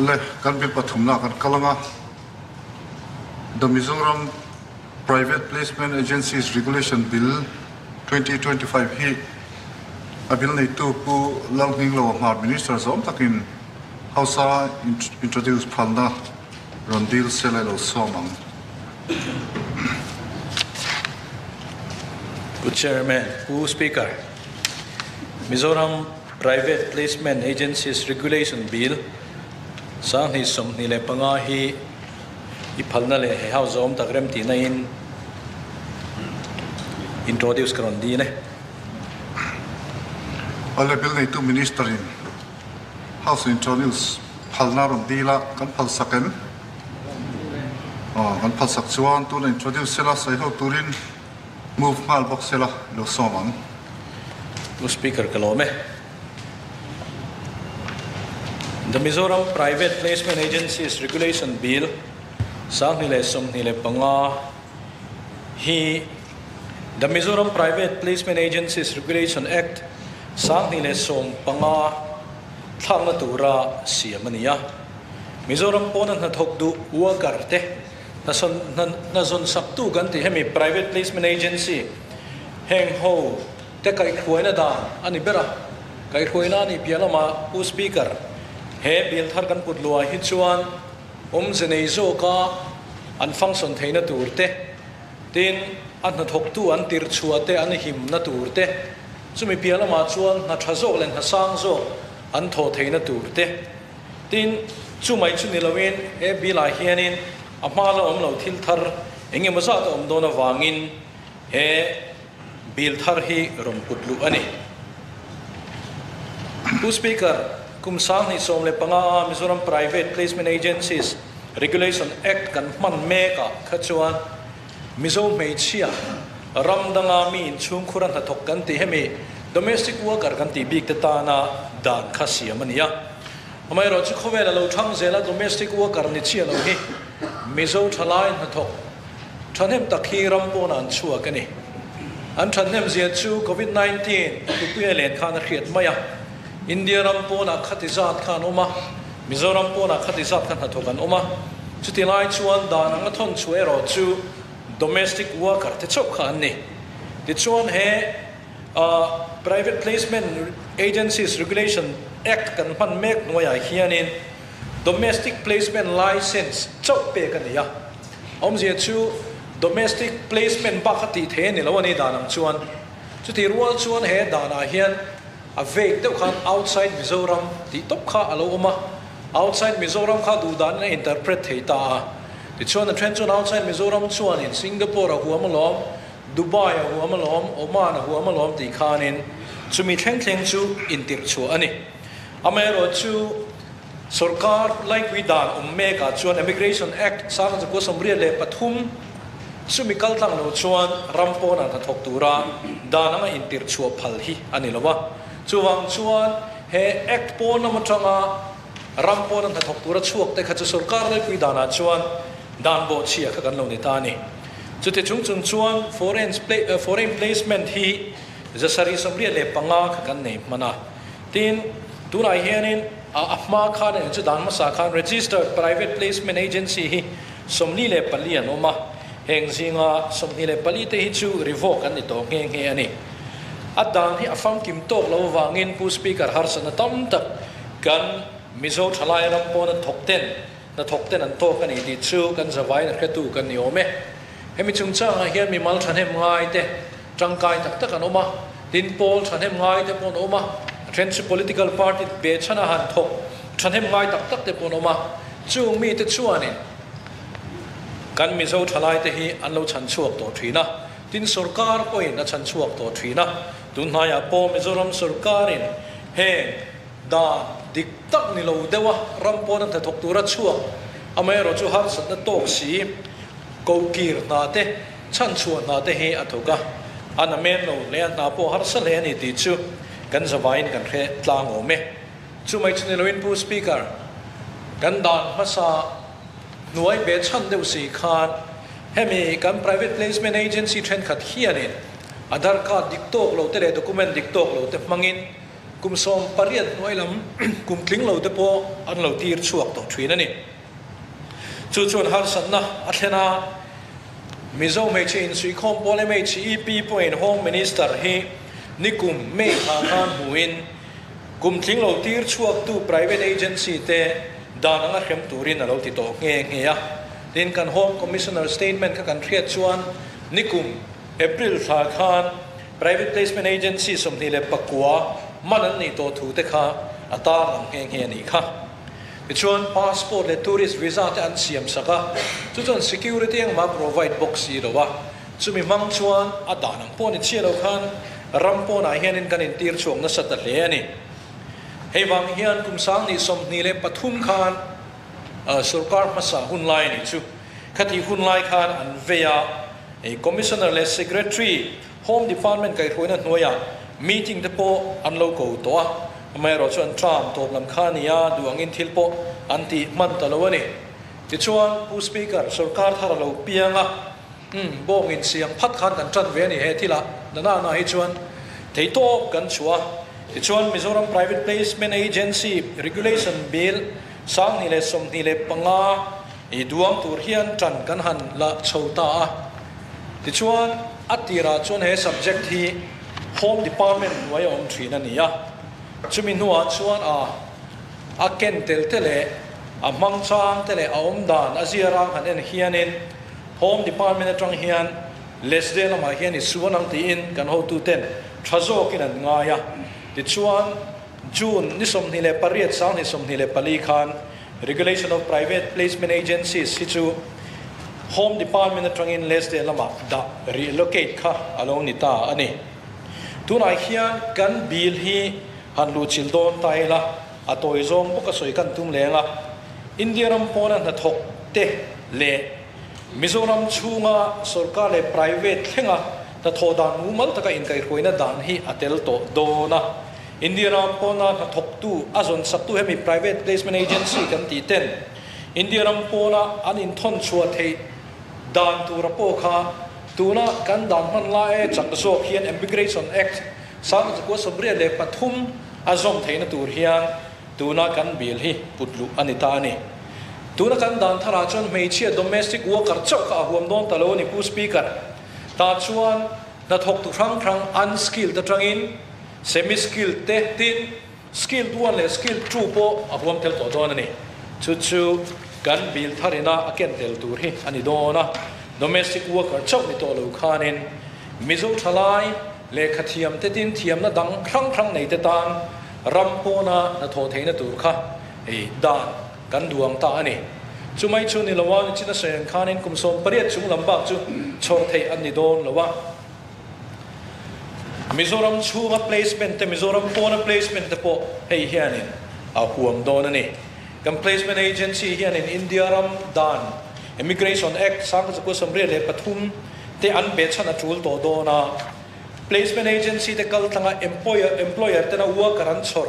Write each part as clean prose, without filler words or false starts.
Le, kan bill pathumna kan kal anga The Mizoram Private Placement Agencies Regulation Bill 2025 hi a bill neitu Pu Lalhminglo Hmar Minister zawm takin House-a introduce phalna rawn dil se lai lo sawm ang. Pu Chairman, Pu Speaker, Mizoram Private Placement Agencies Regulation Bill 2025 hi i phalna leh he house zawm tak rem tihna in introduce ka rawn dil e. Awle bill neitu Minister in House introduce phalna rawn dil a, kan phalsak em? Aw, kan phalsak chuan tuna introduce sela sawi ho turin Move nghal bawk sela lo sawm ang. Pu Speaker ka lawm e. The Mizoram Private Placement Agencies Regulation Bill 2025 hi The Mizoram Private Placement Agencies Regulation Act 2015 thlakna tura siam a ni a. Mizoram pawna hnathawk duh worker te Hna zawn saktu kan tih hemi Private Placement Agency heng ho te kaihhruaina dan a ni ber a, kaihhruaina a nih piah lamah Pu Speaker, he bill thar kan put luah hi chuan awmze nei zawka an function theihna tur te, tin a hnathawktu an tirchhuah te an himna tur te, chumi piah lamah chuan hna tha zawk leh hna sang zawk an thawh theihna tur te. Tin, chu mai chu ni loin he bill-ah hianin a hma la awm lo thil thar eng emaw zat a awm dawn avangin he bill thar hi rawn put luh a ni. Pu Speaker, kum 2015 a Mizoram Private Placement Agencies Regulation Act kan hman mekah kha chuan Mizo hmeichhia ram danga mi inchhungkhura hnathawk kan tih hemi domestic worker kan tih bik te tana dan kha siam a ni a. Amaherawh chu khawvel a lo thang zel a domestic worker ni chiah lo hi Mizo thalai hnathawk thahnem tak hi ram pawnah an chhuak a ni. An thahnem zia chu Covid 19 tupui a len khan a hriat mai a. India ram pawnah khati zat kha an awm a, Mizoram pawnah khati zat kha hnathawk an awm a. Chuti lai chuan dan anga thawn chhuah erawh chu domestic worker te chauh kha an ni. Tichuan he Private Placement Agencies Regulation Act kan hman mek hnuaiah hianin domestic placement licence chauh pek a ni a. Awmzia chu domestic placement bak a tih thei a ni lo a ni dan ang chuan. Chuti rual chuan he danah hian A vague deuh khan outside Mizoram tih tawp kha a lo awm a, outside Mizoram kha duh danin a interpret thei ta a. Tichuan a then chuan outside Mizoram chuanin Singapore a huam alawm, Dubai a huam alawm, Oman a huam alawm tih khanin chumi thleng thleng chu intirh chhuah a ni. Amaherawh chu sorkar laipui dan awm mekah chuan Immigration Act 1983, Chumi kal tlang lo chuan ram pawnah hnathawk tura dan anga intirh chhuah phal hi a ni lo a. Chuvang chuan he Act pawn lam atanga ram pawna hnathawk tura chhuak te kha chu sorkar laipui danah chuan dan bawhchhia kha kan lo ni ta a ni. Chuti chung chung chuan foreign foreign placement hi 785 kha kan nei hman a. Tin, tunah hianin a hma khan chu dan hmasa khan Registered Private Placement Agency hi 44 an awm a, heng zinga 24 te hi chu revoke an ni tawh nghe nghe a ni. A dan hi a famkim tawk lo avangin Pu Speaker harsatna tam tak kan Mizo thalai ram pawna thawk ten hnathawk ten an tawk a ni tih chu kan zavaiin a hretu kan ni awm e. Hemi chungchangah hian mimal thahnem ngai te tangkai tak tak an awm a, tin pawl thahnem ngai te pawh an awm a, a then chu political party be chhana han thawk thahnem ngai tak tak te pawh an awm a, chung mite chuanin kan Mizo thalai te hi an lo chhan chhuak tawh thin a, tin sorkar pawhin a chhan chhuak tawh thin a, tun hnaiah pawh Mizoram sorkarin heng dan dik tak ni lo deuha ram pawna hnathawk tura chhuak amaherawh chu harsatna tawk si kokir hna te Chhanchhuah hna te hi a thawk a, a na men lo hle a, hna pawh harsa hle a ni tih chu kan zavaiin kan hre tlang awm e. Chumai chu ni loin Pu Speaker, kan dan hmasa hnuai be chhan deuh si khan hemi kan Private Placement Agency thenkhat hianin Aadhar card dik tawk lo te leh document dik tawk lo te hmangin. Kum 18 hnuai lam kum tling lo te pawh an lo tir chhuak tawh thin a ni. Chu chuan harsatna a thlen a, Mizo hmeichhe insuihkhawm pawl MHEP pawhin Home Minister hi nikum May thla khan hmuhin kum tling lo tir chhuaktu private agency te dan anga hrem turin a lo ti tawh nghe nghe a. Tin, kan Home Commissioner statement kha kan hriat chuan nikum April thla khan Private Placement Agency 29 man an nih tawh thu te kha a tarlang nghe nghe a nih kha. Tichuan passport leh tourist visa te an siam sak a, chu chuan security engmah a provide bawk si lo a, chumi hmang chuan a dan ang pawh ni chiah lo khan ram pawnah hianin kan intir chhuak nasa ta hle a ni. Hei vang hian kum 2023 khan sorkar hmasa hun lai a nih chu, khatih hun lai khan an vei a, Commissioner leh Secretary, Home Department kaihhruaina hnuaiah meeting te pawh an lo ko tawh a, amaherawh chu an term tawp lam kha a ni a, duh angin thil pawh an tih hman ta lo a ni. Tichuan, Pu Speaker, sorkar thar a lo piang a, umm, bawng insiam phat khan kan tan ve a ni he thilah nana na hi chuan theihtawp kan chhuah a. Tichuan, Mizoram Private Placement Agency Regulation Bill 2025 i duang tur hian tan kan han la chho ta a. Tichuan, a tirah chuan he subject hi Home Department hnuai a awm thin a ni a. Chumi hnuah chuan a a ken tel te leh a hmang chang te leh a awm dan a zia rang han en hianin Home Department atang hian Lesde lamah hian i suan ang tiin kan hotuten tha zawkin an ngai a. Tichuan, June ni 28 2024 khan Regulation of Private Placement Agencies hi chu Home Department atangin Lesde lamah dah relocate kha a lo ni ta a ni. Tunah hian kan bill hi han luhchilh dawn ta ila, a tawi zawng bawk a sawi kan tum leng a, India ram pawna hnathawk te leh Mizoram chhunga sorkar leh private thlenga hnathawh dan mumal taka inkaihhruaina dan hi a tel tawh dawn a. India ram pawna hnathawktu a zawn saktu hemi private placement agency kan tih ten India ram pawna an inthawn chhuah theih dan tura pawh kha tuna kan dan hman lai chak zawk hian Immigration Act 1983 a zawm theihna tur hian tuna kan bill hi put luh a ni ta a ni. Tuna kan dan tharah chuan hmeichhia domestic worker chauh kha a huam dawn ta lo a ni Pu Speaker. Tah chuan hnathawktu hrang hrang unskilled atangin semi skilled te tin skilled one leh skilled two pawh a huam tel tawh dawn a ni. Chu chu kan bill tharina a ken tel tur hi a ni dawn a. Domestic worker chauh ni tawh lo khanin Mizo thalai lehkha thiam te tin thiamna dang hrang hrang nei te tan ram pawna hnathawh theihna tur kha ei dan kan duang ta a ni. Chumai chu ni lo a, nichina sawi ang khanin kum 18 chung lam bak chu chhawr theih an ni dawn lo a. Mizoram chhunga placement te, Mizoram pawna placement te pawh hei hianin a huam dawn a ni. Kan placement agency hianin India ram dan Immigration Act 1983 te an behchhan a tul tawh dawn a. Placement agency te kal tlanga employer employer tena worker an chhawr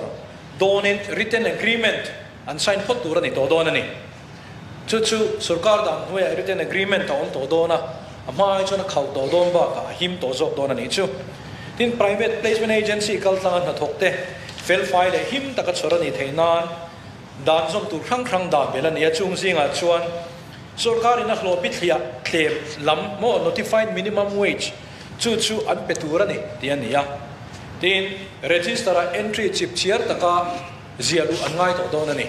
dawnin written agreement an sign phawt tur a ni tawh dawn a ni. Chu chu sorkar dan hnuaiah written agreement a awm tawh dawn a, a hma ai chuan a khauh tawh dawn bakah a him tawh zawk dawn a nih chu. Tin, private placement agency kal tlanga hnathawk te fel fai leh him taka chhawr a nih theih nan dan zawm tur hrang hrang dah belh a ni a, chung zingah chuan sorkarin a hlawh bithliah tlem lam maw notified minimum wage chu chu an pe tur a ni tih a ni a. Tin, register ah entry chip chhiar taka ziah luh an ngai tawh dawn a ni.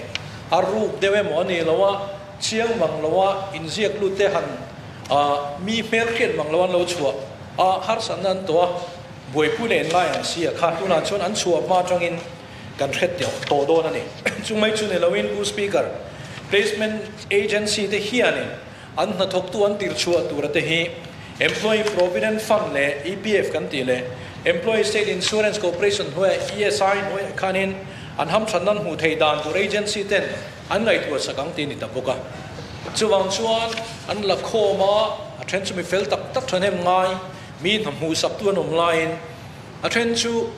A ruk deuh emaw a ni lo a, chiang mang lo a, inziak lut te han mi hmel hriat mang lo an lo chhuah a, harsatna an tawh a, buaipui leh inngai ang si a kha tunah chuan an chhuah hma atangin kan hret tawh dawn a ni. Chumai chu ni loin Pu Speaker, Placement Agency te hianin an hnathawktu an tir chhuah tura te hi Employee Provident Fund leh EPF kan tih leh Employee State Insurance Corporation hnuaiah ESI hnuaiah khanin an hamthanna an hmuh theih dan tur agency ten an ngaihtuah sak ang tih a ni ta bawk a. Chuvang chuan an la khawm a, a then chu mi fel tak tak thahnem ngai, mi hna hmuh saktu an awm laiin a then chu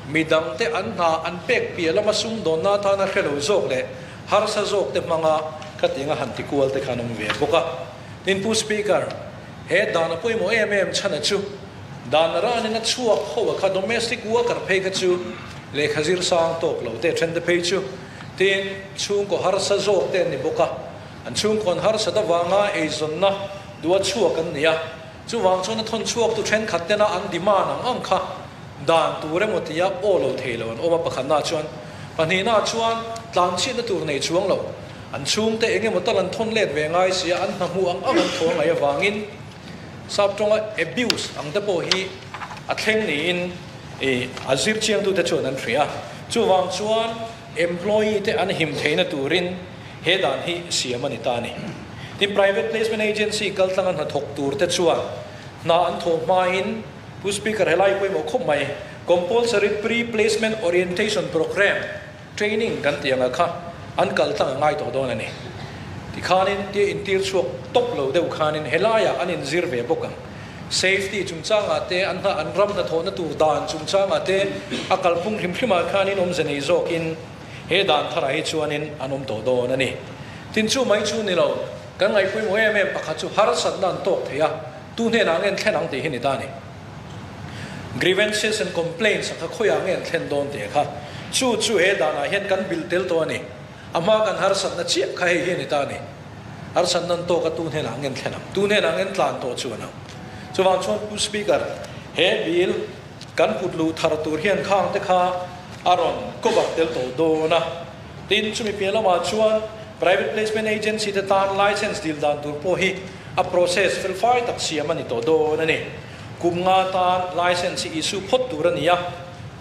mi dangte an hna an pek piah lama sumdawnna atana hre lo zawk leh harsa zawk te hmanga khatianga han ti kual te kha an awm ve bawk a. Tin Pu Speaker, he dan a pawimawh em em chhana chu dan ranin a chhuak ho a kha domestic worker phei kha chu. Lehkha zir sang tawk lo te then te phei chu tin chhungkaw harsa zawk te an ni bawk a, an chhungkaw an harsat avanga eizawnna duha chhuak an ni a, chuvang chuan a thawn chhuak tu thenkhat tena an demand ang ang kha dan tur emaw tia aw lo thei lo an awm a, pakhatna chuan pahnihna chuan tlanchhiatna tur nei chuang lo, an chhungte eng emaw tal an thawn let ve ngai sia an hna hmuh ang ang an thaw ngai avangin sap tawnga abuse ang te pawh hi a thleng niin I a zir chiangtute chuan an hria a, chuvang chuan employee te an him theihna turin he dan hi siam a ni ta a ni. Tin, private placement agency kaltlanga hnathawk turte chuan hna an thawh hmain Pu Speaker helai pawimawh khawp mai compulsory pre-placement orientation programme training kan tih anga kha an kaltlang a ngai tawh dawn a ni. Tikhanin tia intir chhuak tawp lo deuh khanin helaiah an inzir ve bawk ang. Safety chungchangah te, an hna an ram hnathawhna tur dan chungchangah te a kalphung hrim hrimah khanin awmze nei zawkin he dan tharah hi chuanin an awm tawh dawn a ni. Tin chu mai chu ni lo, kan ngaihpawimawh em em pakhat chu harsatna an tawk thei a, tu hnenah nge an thlen ang tih hi ni ta a ni. Grievances and complaints a kha khawiah nge an thlen dawn tih kha chu chu he danah hian kan bilh tel tawh a ni. A hma kan harsatna chiah kha hei hi a ni ta a ni. Harsatna an tawk a tu hnenah nge an thlen ang? Tu hnenah nge an tlan tawh chuan ang? Chuvang chuan Pu Speaker, he bill kan put luh thar tur hian khang te kha a rawn cover tel tawh dawn a. Tin, chumi piah lamah chuan Private Placement Agency te tan license dil dan tur pawh hi a process felfai tak siam a ni tawh dawn a ni. Kum nga tan license hi issue phawt tur a ni a,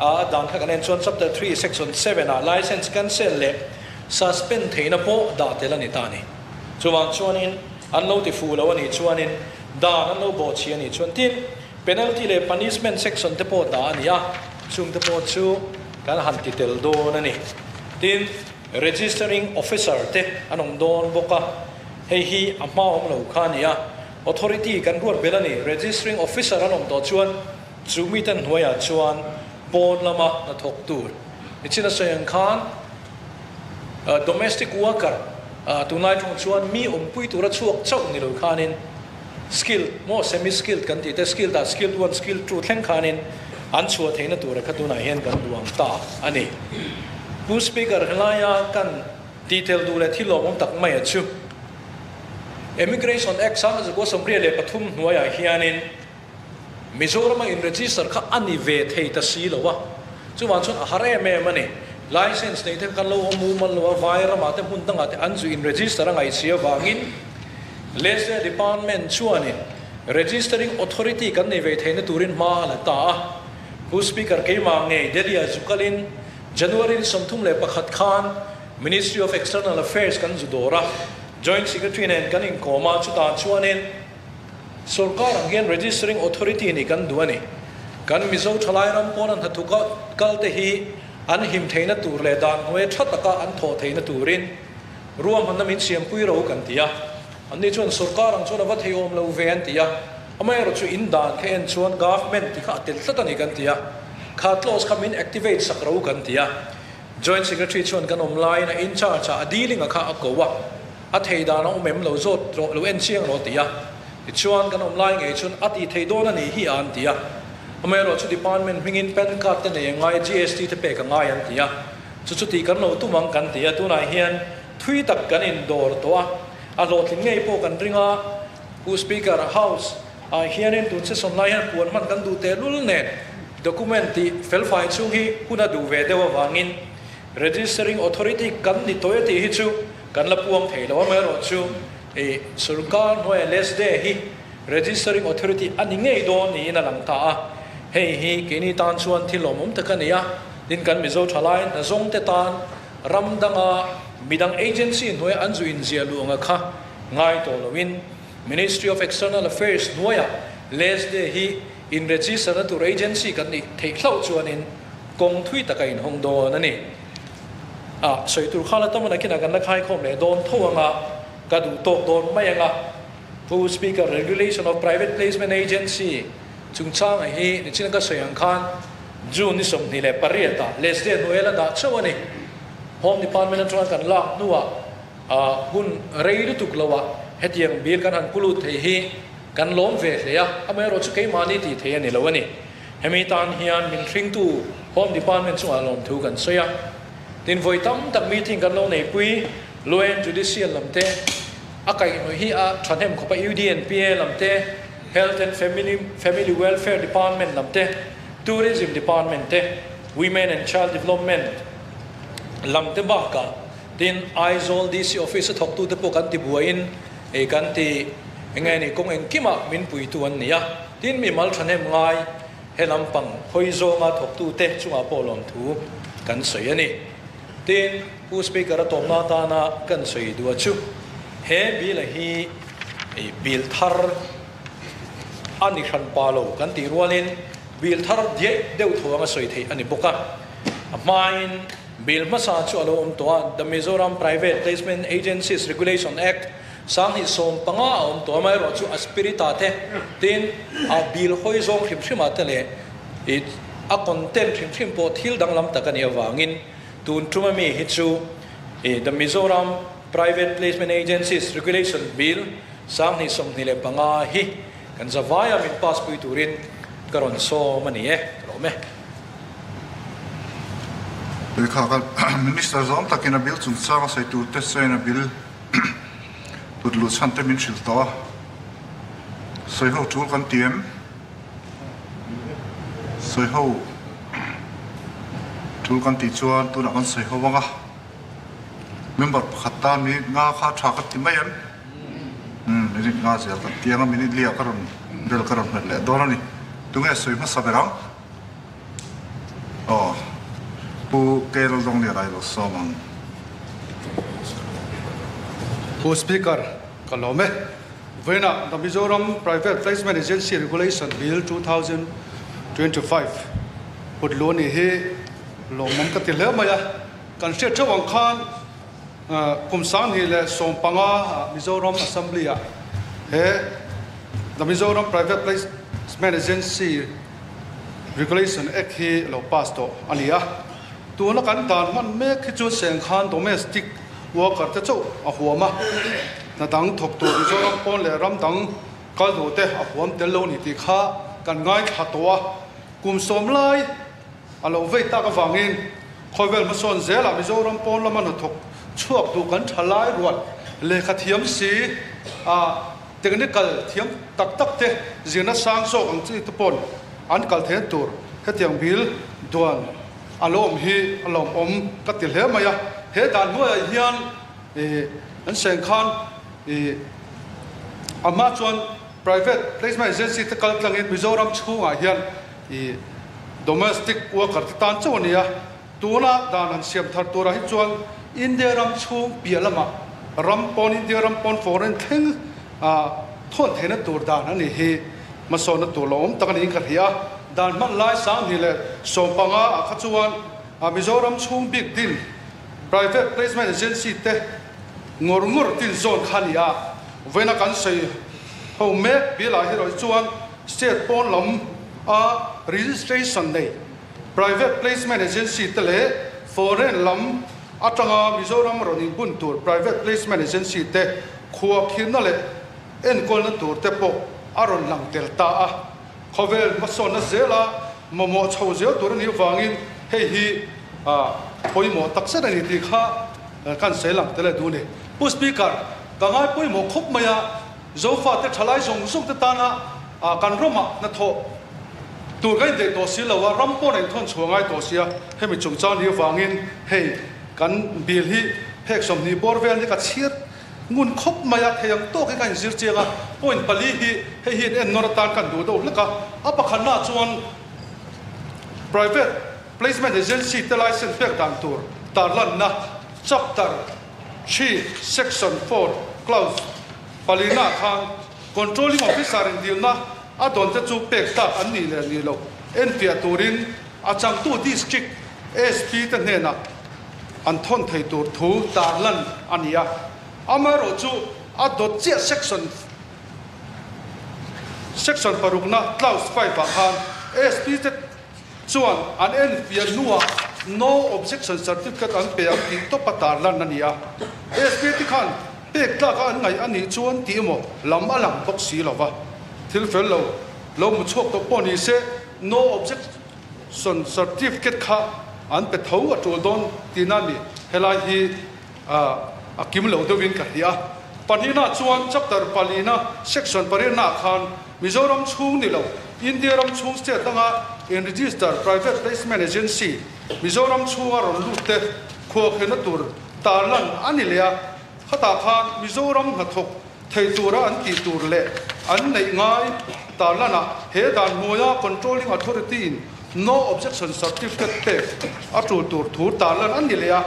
a dan kha kan en chuan Chapter 3 Section 7 ah license cancel leh suspend theihna pawh dah tel a ni ta a ni. Chuvang chuanin an lo ti fuh lo a nih chuanin dan an lo bawhchhi a nih chuan tin penalty leh punishment section te pawh dah a ni a, chung te pawh chu kan han ti tel dawn a ni. Tin, registering officer te an awm dawn bawk a, hei hi a hma awm lo kha a ni a. Authority kan ruat belh a ni. Registering Officer an awm tawh chuan chu miten hnuaiah chuan pawn lama hnathawk tur nichin a sawi ang khan domestic worker tunlai thung chuan mi awmpui tura chhuak chauh ni lo khanin skilled maw semi skilled kan tih te skilled ah skilled one skilled two thleng khanin an chhuah theihna tura kha tunah hian kan duang ta a ni. Pu Speaker helaia kan tihtel duh leh thil lawmawm tak mai a chu. Immigration Act 1983 hnuaiah hianin Mizorama in-register kha a ni ve thei ta si lo a, chuvang chuan a har em em a ni. License nei te kha kan lo awm mumal lo a, vai ramah te hmun dangah te an zu in-register a ngaih si avangin Leslie Department chuanin Registering Authority kan nei ve theihna turin hma a la ta a. Pu Speaker keimah ngei Delhi-ah zu kalin January ni 31 khan Ministry of External Affairs kan zu dawr a, Joint Secretary nen kan inkawm a, chutah chuanin sorkar ang hian Registering Authority nih kan duh a ni. Kan Mizo thalai ram pawn an hnathawk kal te hi an him theihna tur leh dan hnuai tha taka an thawh theihna turin ruahmanna min siampui ro kan ti a. Anni chuan sorkar ang chuan a va theiawm lo ve an ti a, amaherawh chu in dan kha en chuan government ti kha a tel tlat a ni kan ti a, kha clause kha min activate sak ro kan ti a. Joint Secretary chuan kan awm laiin a in-charge a, a dealing a kha a ko a, a thei dan a awm em lo zawt rawh, lo en chiang rawh a ti a. Tichuan kan awm lai ngei chuan a ti thei dawn a nih hi a an ti a. Amaherawh chu department hmingin pan card te nei a ngai, GST te pek a ngai an ti a. Chu chu tih kan lo tum ang kan ti a, tunah hian thui tak kan indawr tawh a, a hlawhtling ngei pawh kan ring a. Pu Speaker, House ah hianin tun session lai hian puan hman kan duh tehlul nen document tih felfai chhung hi hun a duh ve deuh avangin Registering Authority kan ni tawh e tih hi chu kan la puang thei lo. Amaherawhchu ih sorkar hnuaia LESDE hi Registering Authority a ni ngei dawn niin a lang ta a, hei hi keini tan chuan thil lawmawm tak a ni a, tin kan Mizo thalai hnazawng te tan ram danga midang agency hnuaia an zu inziah luh anga kha ngai tawh loin Ministry of External Affairs hnuaiah LESDE hi in register na tur agency kan nih theih hlauh chuanin kawng thui taka inhawng dawn a ni. A sawi tur kha la tam a nakinah kan la khaikhawm leh dawn tho anga ka duh tawk dawn mai anga Pu Speaker, Regulation of Private Placement Agency chungchanga hi nichin ka sawi ang khan June ni 28 ah LESDE hnuaia la dah chauh a ni. Home Department atanga kan lak hnuah A hun rei lutuk lo ah hetiang bill kan han pu lut thei hi kan lawm ve hle a, amaherawhchu keimahni tih thei a ni lo a ni. Hemi tan hian min hringtu Home Department chungah lawmthu kan sawi a. Tin, vawi tam tak meeting kan lo neipui Law and Judicial lam te, a kaihhnawih hi a thahnem khawp a, UDNPA lam te, Health and Family Family Welfare Department lam te, Tourism Department te, Women and Child Development lam te bakah tin Aizawl DC Office a thawktute pawh kan ti buaiin kan ti eng nge ni kawng engkimah min puitu an ni a, tin mimal thahnem ngai he lampang hawi zawnga thawktute chungah pawh lawmthu kan sawi a ni. Tin, Pu Speaker a tawpna atana kan sawi duh a chu he bill a hi bill thar a ni hran pa lo kan tih rualin bill thar diaih deuh tho anga sawi theih a ni bawk a. A hmain bill hmasa chu a lo awm tawh a, The Mizoram Private Placement Agencies Regulation Act 2015 a awm tawh a, amaherawhchu a spirit ah te tin a bill hawi zawng hrim hrim ah te leh a content hrim hrim pawh thil danglam tak a nih avangin tun tum ami hi chu The Mizoram Private Placement Agencies Regulation Bill 2025 hi kan zavaia min pass pui turin ka rawn sawm a ni e, ka lawm e. Lehkha kan Minister zawng takin a bill chungchang a sawi tur te sawiin a bill put luh chhan te min hrilh tawh a, sawi ho tul kan ti em? Sawi ho tul kan tih chuan tunah kan sawi ho ang a, member pakhat tan minute nga kha tha ka ti mai em? Umm minute nga zel kan ti ang a, minute li ah ka rawn bel ka rawn hmet leh dawn a ni. Tunge sawi hmasa ber ang? Aw Pu Carol Dawnglian ai lo sawm ang. Pu Speaker, ka lawm e. Vawiinah The Mizoram Private Placement Agency Regulation Bill 2025 put luh a nih hi lawmawm ka ti hle mai a. Kan hriat theuh ang khan kum 2015 Mizoram Assembly ah he The Mizoram Private Placement Agency Regulation Act hi lo pass tawh a ni a. Tuna kan dan hman mek hi chu Sengkhan Domestic Worker te chauh a huam a, hna dang thawk tur Mizoram pawn leh ram dang kal duh te a huam tel lo ni tih kha kan ngaithla tawh a. Kum sawm lai a lo vei tak avangin khawvel hmasawn zelah Mizoram pawn lama hnathawk chhuak duh kan tha lai rual lehkha thiam si a technical thiam tak tak te zirna sang zawk ang chi te pawn an kal theihna tur hetiang bil duan a lo awm hi a lawmawm ka ti hle mai a. He dan hnuaiah hian an seng khan a hma chuan private placement agency te kal tlangin Mizoram chhungah hian domestic worker te tan chauh a ni a. Tuna dan han siam thar turah hi chuan India ram chhung piah lamah ram pawn India ram pawn foreign thleng thawn theihna tur dan a nih hi hmasawnna tur lo awm tak a niin ka hria a. Dan hman lai 2015 ah kha chuan Mizoram chhung bik din private placement agency te ngawr ngawr tin zawn kha a ni a. Vawiina kan sawi ho mek bialah hi erawh chuan state pawn lam a registration nei Private Placement Agency te leh foreign lam atanga Mizoram rawn inbun tur Private Placement Agency te khuahkhirna leh enkawlna tur te pawh a rawn lang tel ta a. Khawvel hmasawnna zela mamawh chho zel tur a nih avangin hei hi pawimawh tak zet a ni tih kha kan sawi lang tel a duh a ni. Pu Speaker, ka ngai pawimawh khawp mai a, Zofate thalai zawng zawng te tana kan ramah hnathawh tur kan indaih tawh si lo a, ram pawh in thawn chhuah ngai tawh sia, hemi chungchang ni avangin hei kan bill hi phek 20 bawr vel ni ka chhiat ngun khawp mai a, thei ang tawk hi ka inzir chiang a, point pali hi hei hi in en nawr atan kan duh deuh hlek a, a pakhatnaah chuan private placement agency te license pek dan tur tarlanna chapter 3 section 4 clause palina khan controlling officer in dilna a dawn te chu pek tak an nih leh nih loh enfiah turin a changtu district SP te hnenah an thawn thei tur thu tarlan a ni a. Amaherawh chu a dawt chiah section section parukna clause 5 ah khan SP te chuan an enfiah hnuah no objection certificate an pe ang tih tawp a tarlan a ni a. SP te khan pek tlaka an ngaih a nih chuan tih emaw lam a lang bawk si lo va, thil fel lo lo hmu chhuak tawh pawh ni se. No Objection Certificate kha an pe tho a tul dawn tihna a ni. Helai hi a kim lo deuhin ka hria. Pahnihna chuan Chapter palina Section pariatnaah khan Mizoram chhung ni lo India ram chhung state danga in register Private Placement Agency Mizoram chhunga rawn lut te khuahkhehna tur tarlan a ni leh a, khatah khan Mizoram hnathawk thei tura an tih tur leh an neih ngai tarlanah he dan hnuaia Controlling Authority in No Objection Certificate pek a tul tur thu tarlan a ni leh a,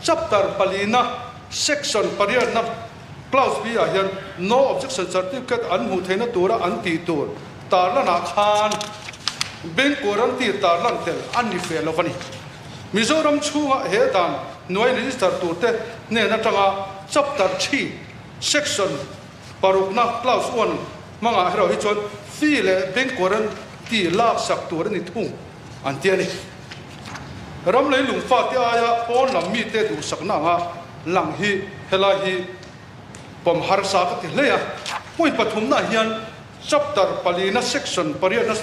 Chapter palina Section pariatna Clause B ah hian No Objection Certificate an hmuh theihna tura an tih tur tarlanah khan Bank Guarantee tarlan tel a ni fe lo a ni. Mizoram chhunga he dan hnuai register turte hnen atanga Chapter ii Section parukna Clause one hmangah erawh hi chuan fee leh bank guarantee lak sak tur a ni thung an ti a ni. Ram lei lungfate aia pawn lam mite duhsakna anga lang hi helai hi pawm harsa ka ti hle a. Point pathumnaah hian Chapter palina Section pariatna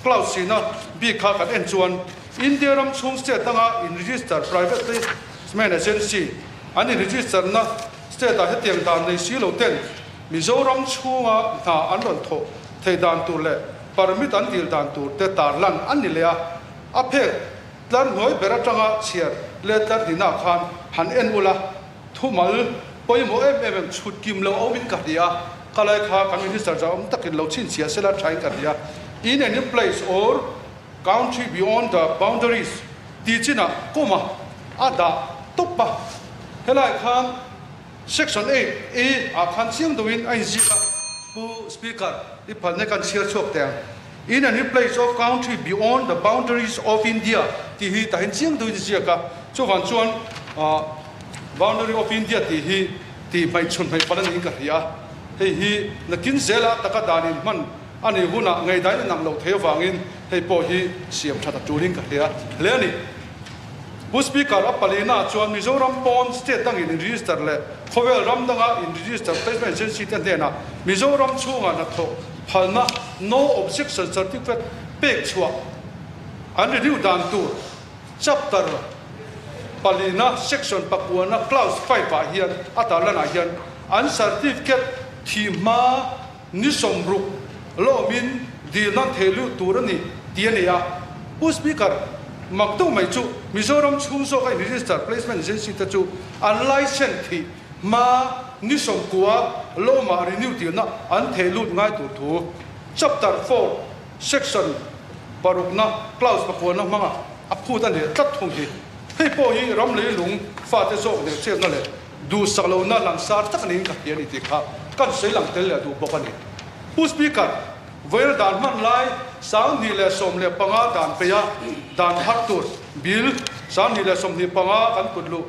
Clause sina bik kha kan en chuan India ram chhung state danga in register private placement agency an in register na state ah hetiang dan nei si lo ten Mizoram chhunga hna an rawn thawh thei dan tur leh permit an dil dan tur te tarlan an ni leh a, a phek tlar hnuai ber atanga chhiar leh tlar hnihna khan han en ula. Thumal pawimawh em em em chhut kim lo awmin ka hria a, ka lai kha kan Minister zau awm takin lo chhinchhiah sela thain ka hria. In any place or country beyond the boundaries tih chinah comma a dah tawp a, helai khan Section 8 A ah khan chiang deuhin a inziak a, Pu Speaker, i phalna kan chhiar chhuak teh ang. In any place of country beyond the boundaries of India tih hi tahin chiang deuhin ziak a, chuvang chuan boundary of India tih hi tih hmaih chhun hmaih palh a niin ka hria a, hei hi nakin zela taka dan in hman a nih hunah ngeidain a nang loh thei avangin hei pawh hi siam that a tulin ka hria hle a ni. Pu Speaker, a palina chuan Mizoram pawn state dangin in register leh khawvel ram danga in register placement agency te hnenah Mizoram chhungah hnathawh phalna No Objection Certificate pek chhuah an renew dan tur Chapter palina Section pakuana Clause 5 ah hian a tarlanah hian an certificate thih hma ni 60 lawmin dil nan thei lut tur a ni tih a ni a. Pu Speaker, mak deuh mai chu Mizoram chhung zawka in register placement agency te chu an licence thih hma ni 90 lawmah renew dilna an thei lut ngai tur thu Chapter 4 Section parukna clause pakuana hmanga a phut a ni tlat thung hi. Hei pawh hi ram leilung fate zawk nen chetna leh Duhsak lohna langsar tak niin ka hria a ni tih kha kan sawi lang tel leh duh bawk a ni. Pu Speaker, vawiin dan hman lai 2015 dan peia dan thar tur Bill 2025 kan kut luh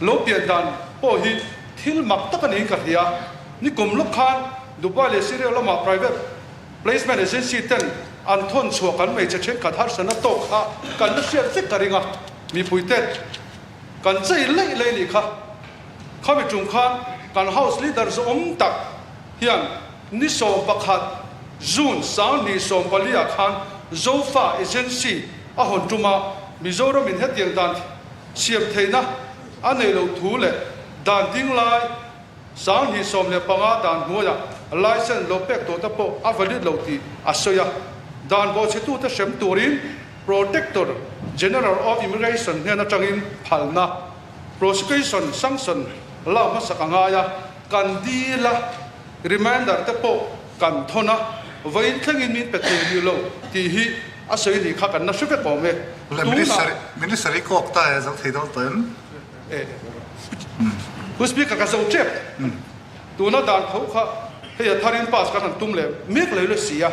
lo pian dan pawh hi thil mak tak a niin ka hria. Nikum lawk khan Dubai leh Syria lama private placement agency ten an thawn chhuah kan hmeichhe thenkhat harsatna tawk kha kan la hriat vek ka ring a, mipuite Kan chei leih leih nih kha. Khami tum khan kan House Leader zawm tak hian ni 11 June 2014 ah khan Zofa Agency a hawn tuma Mizoram in hetiang dan siam theihna a neih loh thu leh dan ding lai 2015 dan hnuaiah license lo pek tawh te pawh a valid lo tih a sawi a, dan bawhchhetute hrem turin Protector General of Immigration hnen atangin phalna, prosecution sanction, lak hmasak a ngai a, kan dil a, reminder te pawh kan thawn a, vawiin thlengin min pe thei rih lo tih hi a sawi nih kha kan la hre vek awm e. Tunah. Minister i kawk ta e, zo thei dawn tawh em? E. Pu Speaker ka zo tep. Tuna dan tho kha hei a tharin pass kan han tum leh mek lei la si a,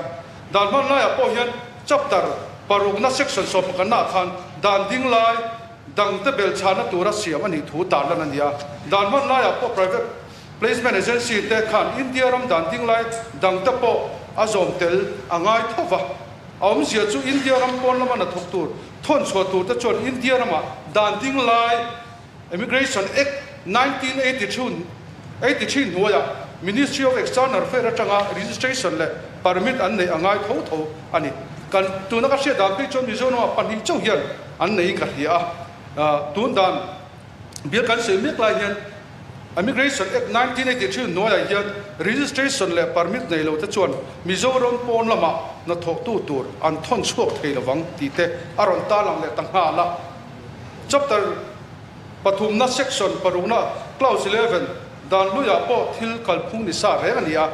dan hman laiah pawh hian Chapter parukna section 11 ah khan dan ding lai dangte belchhahna tura siam a nih thu tarlan a ni a. Dan hman laiah pawh private placement agency te khan India ram dan ding lai dangte pawh a zawm tel a ngai tho va. A awmzia chu India ram pawn lama hnathawk tur thawn chhuah tur te chuan India ramah dan ding lai Immigration Act 1983 hnuaiah Ministry of External Affairs atanga registration leh permit an neih a ngai tho tho a ni. Kan tuna ka hriat dan phei chuan Mizoramah pahnih chauh hian an neiin ka hria a, tun dan bial kan sawi mek lai hian Immigration Act 1983 hnuaiah hian registration leh permit nei lo te chuan Mizoram pawn lamah hnathawhtu tur an thawn chhuak thei lovang tih te a rawn tarlang leh ta nghal a. Chapter pathumna section parukna clause 11 dan hluiah pawh thil kalphung ni sa reng a ni a,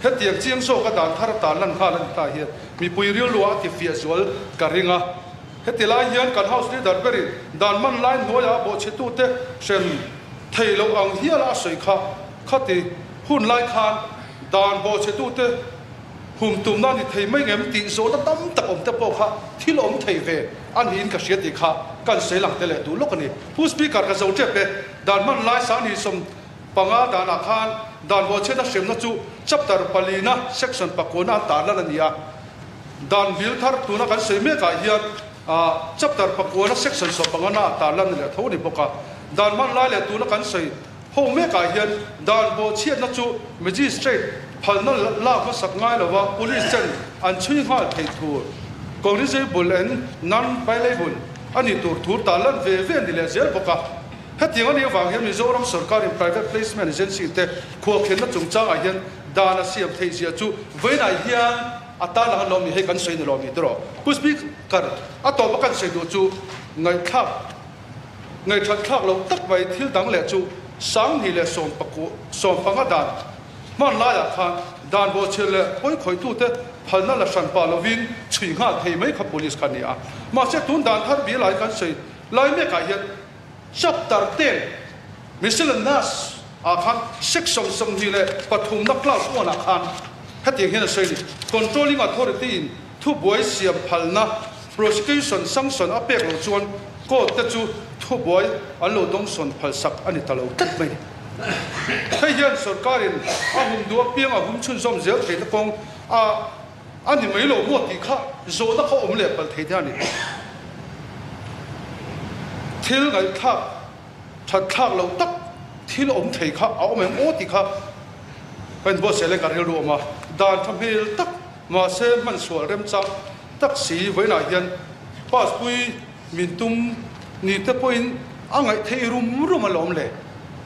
hetiang chiang zawka dan thar a tarlan nghal a ni ta hian mipui rilruah a tifiah zual ka ring a. Heti lai hian kan House Leader berin dan man lai hnuaiah bawhchhetute hrem thei loh ang hiala a sawi kha. Khati hun lai khan dan bawhchhetute hum tumna ni thei mai ngem tih zawhna tam tak awm te pawh kha thil awm thei ve a niin ka hria tih kha kan sawi lang te leh duh lawk a ni. Pu Speaker ka zo tep e, dan hman lai 35 danah khan dan bawhchheta hremna chu chapter palina section pakuana an tarlan a ni a. Dan bil thar tuna kan sawi mekah hian chapter pakuana section 15 na ah tarlan a leh tho a ni bawk a. Dan hman lai leh tuna kan sawi ho mekah hian dan bawhchhiatna chu magistrate phalna lak hmasak ngai lova police ten an chhui nghal theih tur cognizable and non-bailable a nih tur thu tarlan ve ve a ni leh zel bawk a. Hetiang a nih avang hian Mizoram sorkarin private placement agency te khualkhenna chungchangah hian dan a siam theih zia chu vawiinah hian a tarlang a lawm ni hei kan sawi ni lawm ni tiraw Pu Speaker a tawp a kan sawi duh chu ngaihthlak ngaihthat thlak loh tak mai thil dang leh chu 2015 dan hman laiah khan dan bawhchhiat leh pawikhawitute phalna la hran pah lovin chhui nghal thei mai kha police kha a ni a mahse tun dan thar bialai kan sawi lai mekah hian Chapter 10, Miscellaneous ah khan section 23 na clause 1 ah khan hetiang hian a sawi a ni, Controlling Authority in thubuai siam phalna, prosecution sanction a pek loh chuan court te chu thubuai an lo dawngsawn phalsak a ni ta lo tlat mai. Hei hian sorkarin a hum duh apiang a hum chhunzawm zel theihna kawng a a ni mai lo maw tih kha zawhna kha awm leh palh thei te a ni. Thil ngaihthlak that thlak loh tak thil awm thei kha a awm em aw tih kha ka inbuatsaih leh ka rilru awm a, dan tha hmel tak mahse hmansual remchang tak si vawiinah hian pass pui min tum ni te pawhin a ngaih theih rum rum alawm le.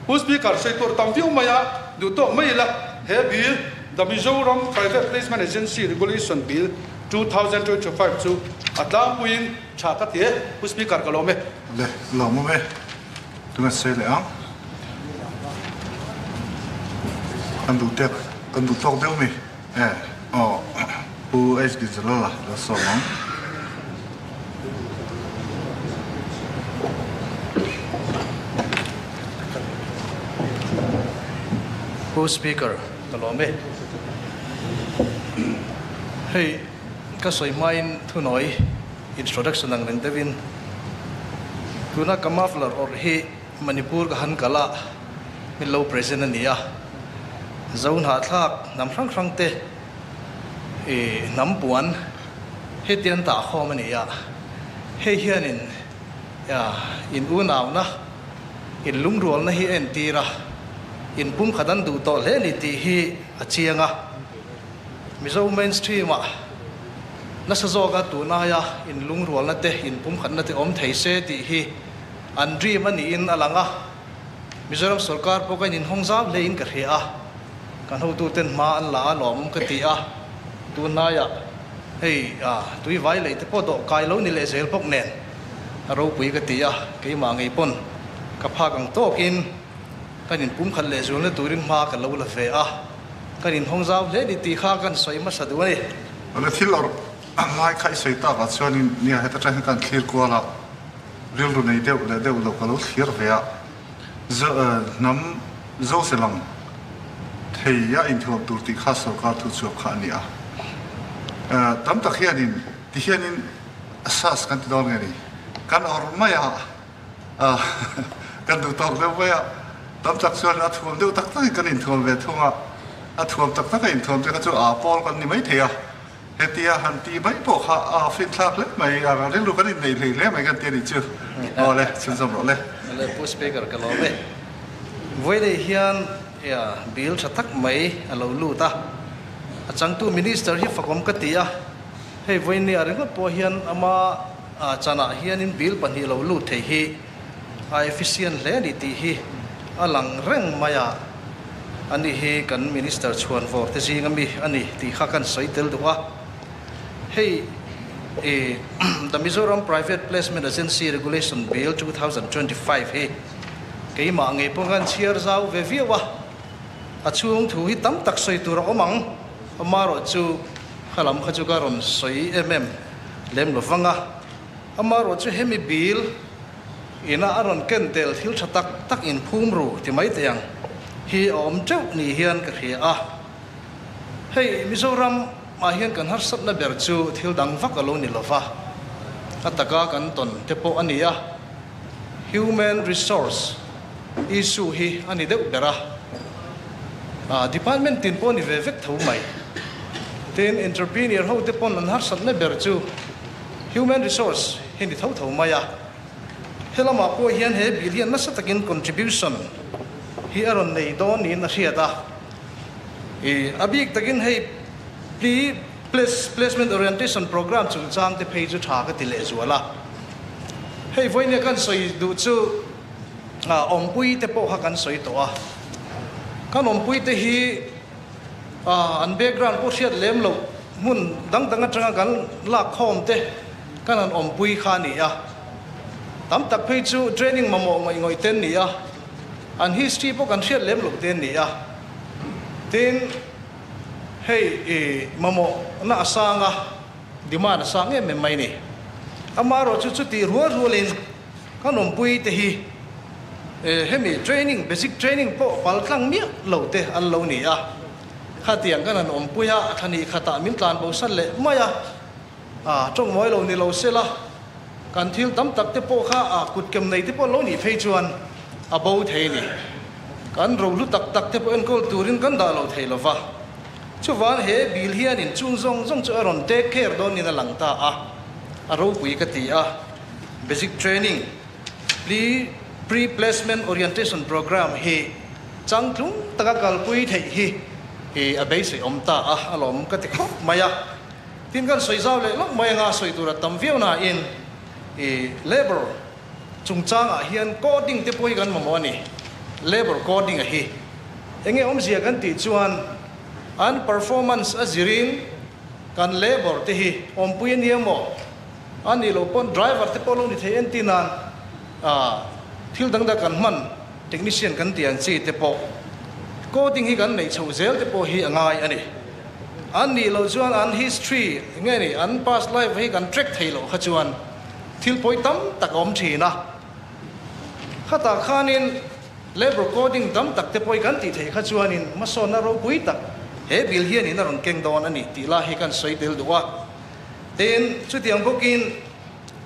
Pu Speaker, sawi tur tam viau mai a, duh tawk mai ila, he bill, The Mizoram Private Placement Agency Regulation Bill, 2025 chu a tlangpuiin tha ka ti e. Pu Speaker, ka lawm e. Le, lawm awm e. Tunge sawi leh ang? Kan duh tep, kan duh tawk deuh mi? E, aw, Pu HD Jalala lo sawm ang. Pu Speaker, ka lawm e. Hei, ka sawi hmain thunawi introduction ang reng deuhin tuna ka muffler awrh hi Manipur ka han kal a, min lo present a ni a. Zo hnahthlak hnam hrang hrang te i hnam puan hetian dah khawm a ni a, hei hianin in unauna, in lungrualna hi a entir a, in pumkhat an duh tawh hle a ni tih hi a chiang a. Mizo mainstream ah nasa zawka tunaia in lungrualna te, in pumkhatna te awm thei se tih hi an dream a niin a lang a. Mizoram sorkar pawh ka inhawng zau hle in ka hria a, kan hotuten hma an la a lawm ka ti a, tunlaiah hei tui vai lei te pawh dawh kai lo ni leh zel bawk nen a ropui ka ti a, keimah ngei pawn ka phak ang tawkin kan inpumkhat leh zualna turin hma ka lo la ve a, kan inhawng zau hle ni tih kha kan sawi hmasa duh a ni. Awle thil awrh lai kha i sawi takah chuanin nia heta tang hian kan thlir kual a. Rilru nei deuh leh deuh lo ka lo thlir ve a, hnam zo se lang thei a inthuam tur tih kha sorkar thu chhuak kha a ni a. Tam tak hianin ti hianin sas kan ti dawn nge ni, kan awrh mai a, kan duh tawk deuh mai a, tam tak chuan a thuam deuh tak takin kan inthuam ve thung a, a thuam tak taka inthuam te kha chu a pawl kan ni maithei a. Hetia han ti mai pawh kha a finthlak hle mai, a rilru kan innei hlei hle mai kan ti a nih chu. Aw le, chhunzawm rawh le. Awle Pu Speaker ka lawm e. Vawiinei hian bill tha tak mai a lo lut a, a changtu Minister hi fakawm ka ti a, Hei vawinia ringawt pawh hian ama chanah hianin bill pahnih lo lut thei hi a efficient hle a ni tih hi a lang reng mai a, ani hi kan Minister chhuan vawr te zing ami a ni tih kha kan sawi tel duh a. Hei i The Mizoram Private Placement Agency Regulation Bill 2025 hi keimah ngei pawh khan chhiar zau ve viau a, a chhung thu hi tam tak sawi tur a awm ang, amaherawhchu kha lam kha chu ka rawn sawi em em lem lo vang a, amaherawhchu hemi bill ina a rawn ken tel thil tha tak tak inphum ru ti mai teh ang hi a awm teuh ni hian ka hria a. Hei Mizoram ah hian kan harsatna ber chu thil dang vak a lo ni lova, a taka kan tawn te pawh a ni a, human resource issue hi a ni deuh ber a, department tin pawh a ni ve vek tho mai. Tin, entrepreneur ho te pawn an harsatna ber chu human resource hi ni tho tho mai a, helamah pawh hian he bill hian nasa takin contribution hi a rawn nei dawn niin a hriat a. I a bik takin hei pre placement orientation program chungchang te phei chu tha ka ti leh zual a. Hei vawinia kan sawi duh chu awmpui te pawh kha kan sawi tawh a. Kan awmpui te hi an background pawh hriat lem loh hmun dang dang atanga kan lak khawm te kan han awmpui kha a ni a. Tam tak phei chu training mamawh ngawih ngawih te an ni a. An history pawh kan hriat lem loh te an ni a. Tin, hei i mamawhna a sang a, demand a sang em em mai ni. Amaherawhchu chutih rual rualin kan awmpui te hi hemi training, basic training pawh pal tlang miah lo te an lo ni a. Khatiang kan han awmpui a, thla khatah min tlan bo san leh mai a, tawng mawi lo ni lo sela, Kan thil tam tak te pawh kha a kutkem nei te pawh lo nih phei chuan a bo thei a ni. Kan rohlu tak tak te pawh enkawl turin kan dah lo thei lo va. Chuvang he bill hianin chung zawng zawng chu a rawn take care dawnin a lang ta a, a ropui ka ti a. Basic training, Pre Pre-Placement Orientation Programme hi changtlung taka kalpui theih hi a beisei awm ta a, a lawm ka ti khawp mai a. Tin kan sawi zau leh lawk mai anga sawi tur a tam viau nain i labour chungchangah hian coding te pawh hi kan mamawh a ni. Labour coding a hi enge awmzia kan tih chuan an performance a zirin kan labour te hi awmpui a nia maw? A nih loh pawn driver te pawh lo ni thei entir nan thil dang dang kan hman technician kan tih ang chi te pawh coding hi kan neih chhoh zel te pawh hi a ngai a ni. An nih loh chuan an history nge ni an past life hi kan track thei loh kha chuan thil pawi tam tak a awm thin a. Khatah khanin labour coding tam tak te pawh hi kan tih theih kha chuanin hmasawnna ropui tak he bill hianin a rawn keng dawn a ni tih lai hi kan sawi tel duh a. Tin, chutiang bawkin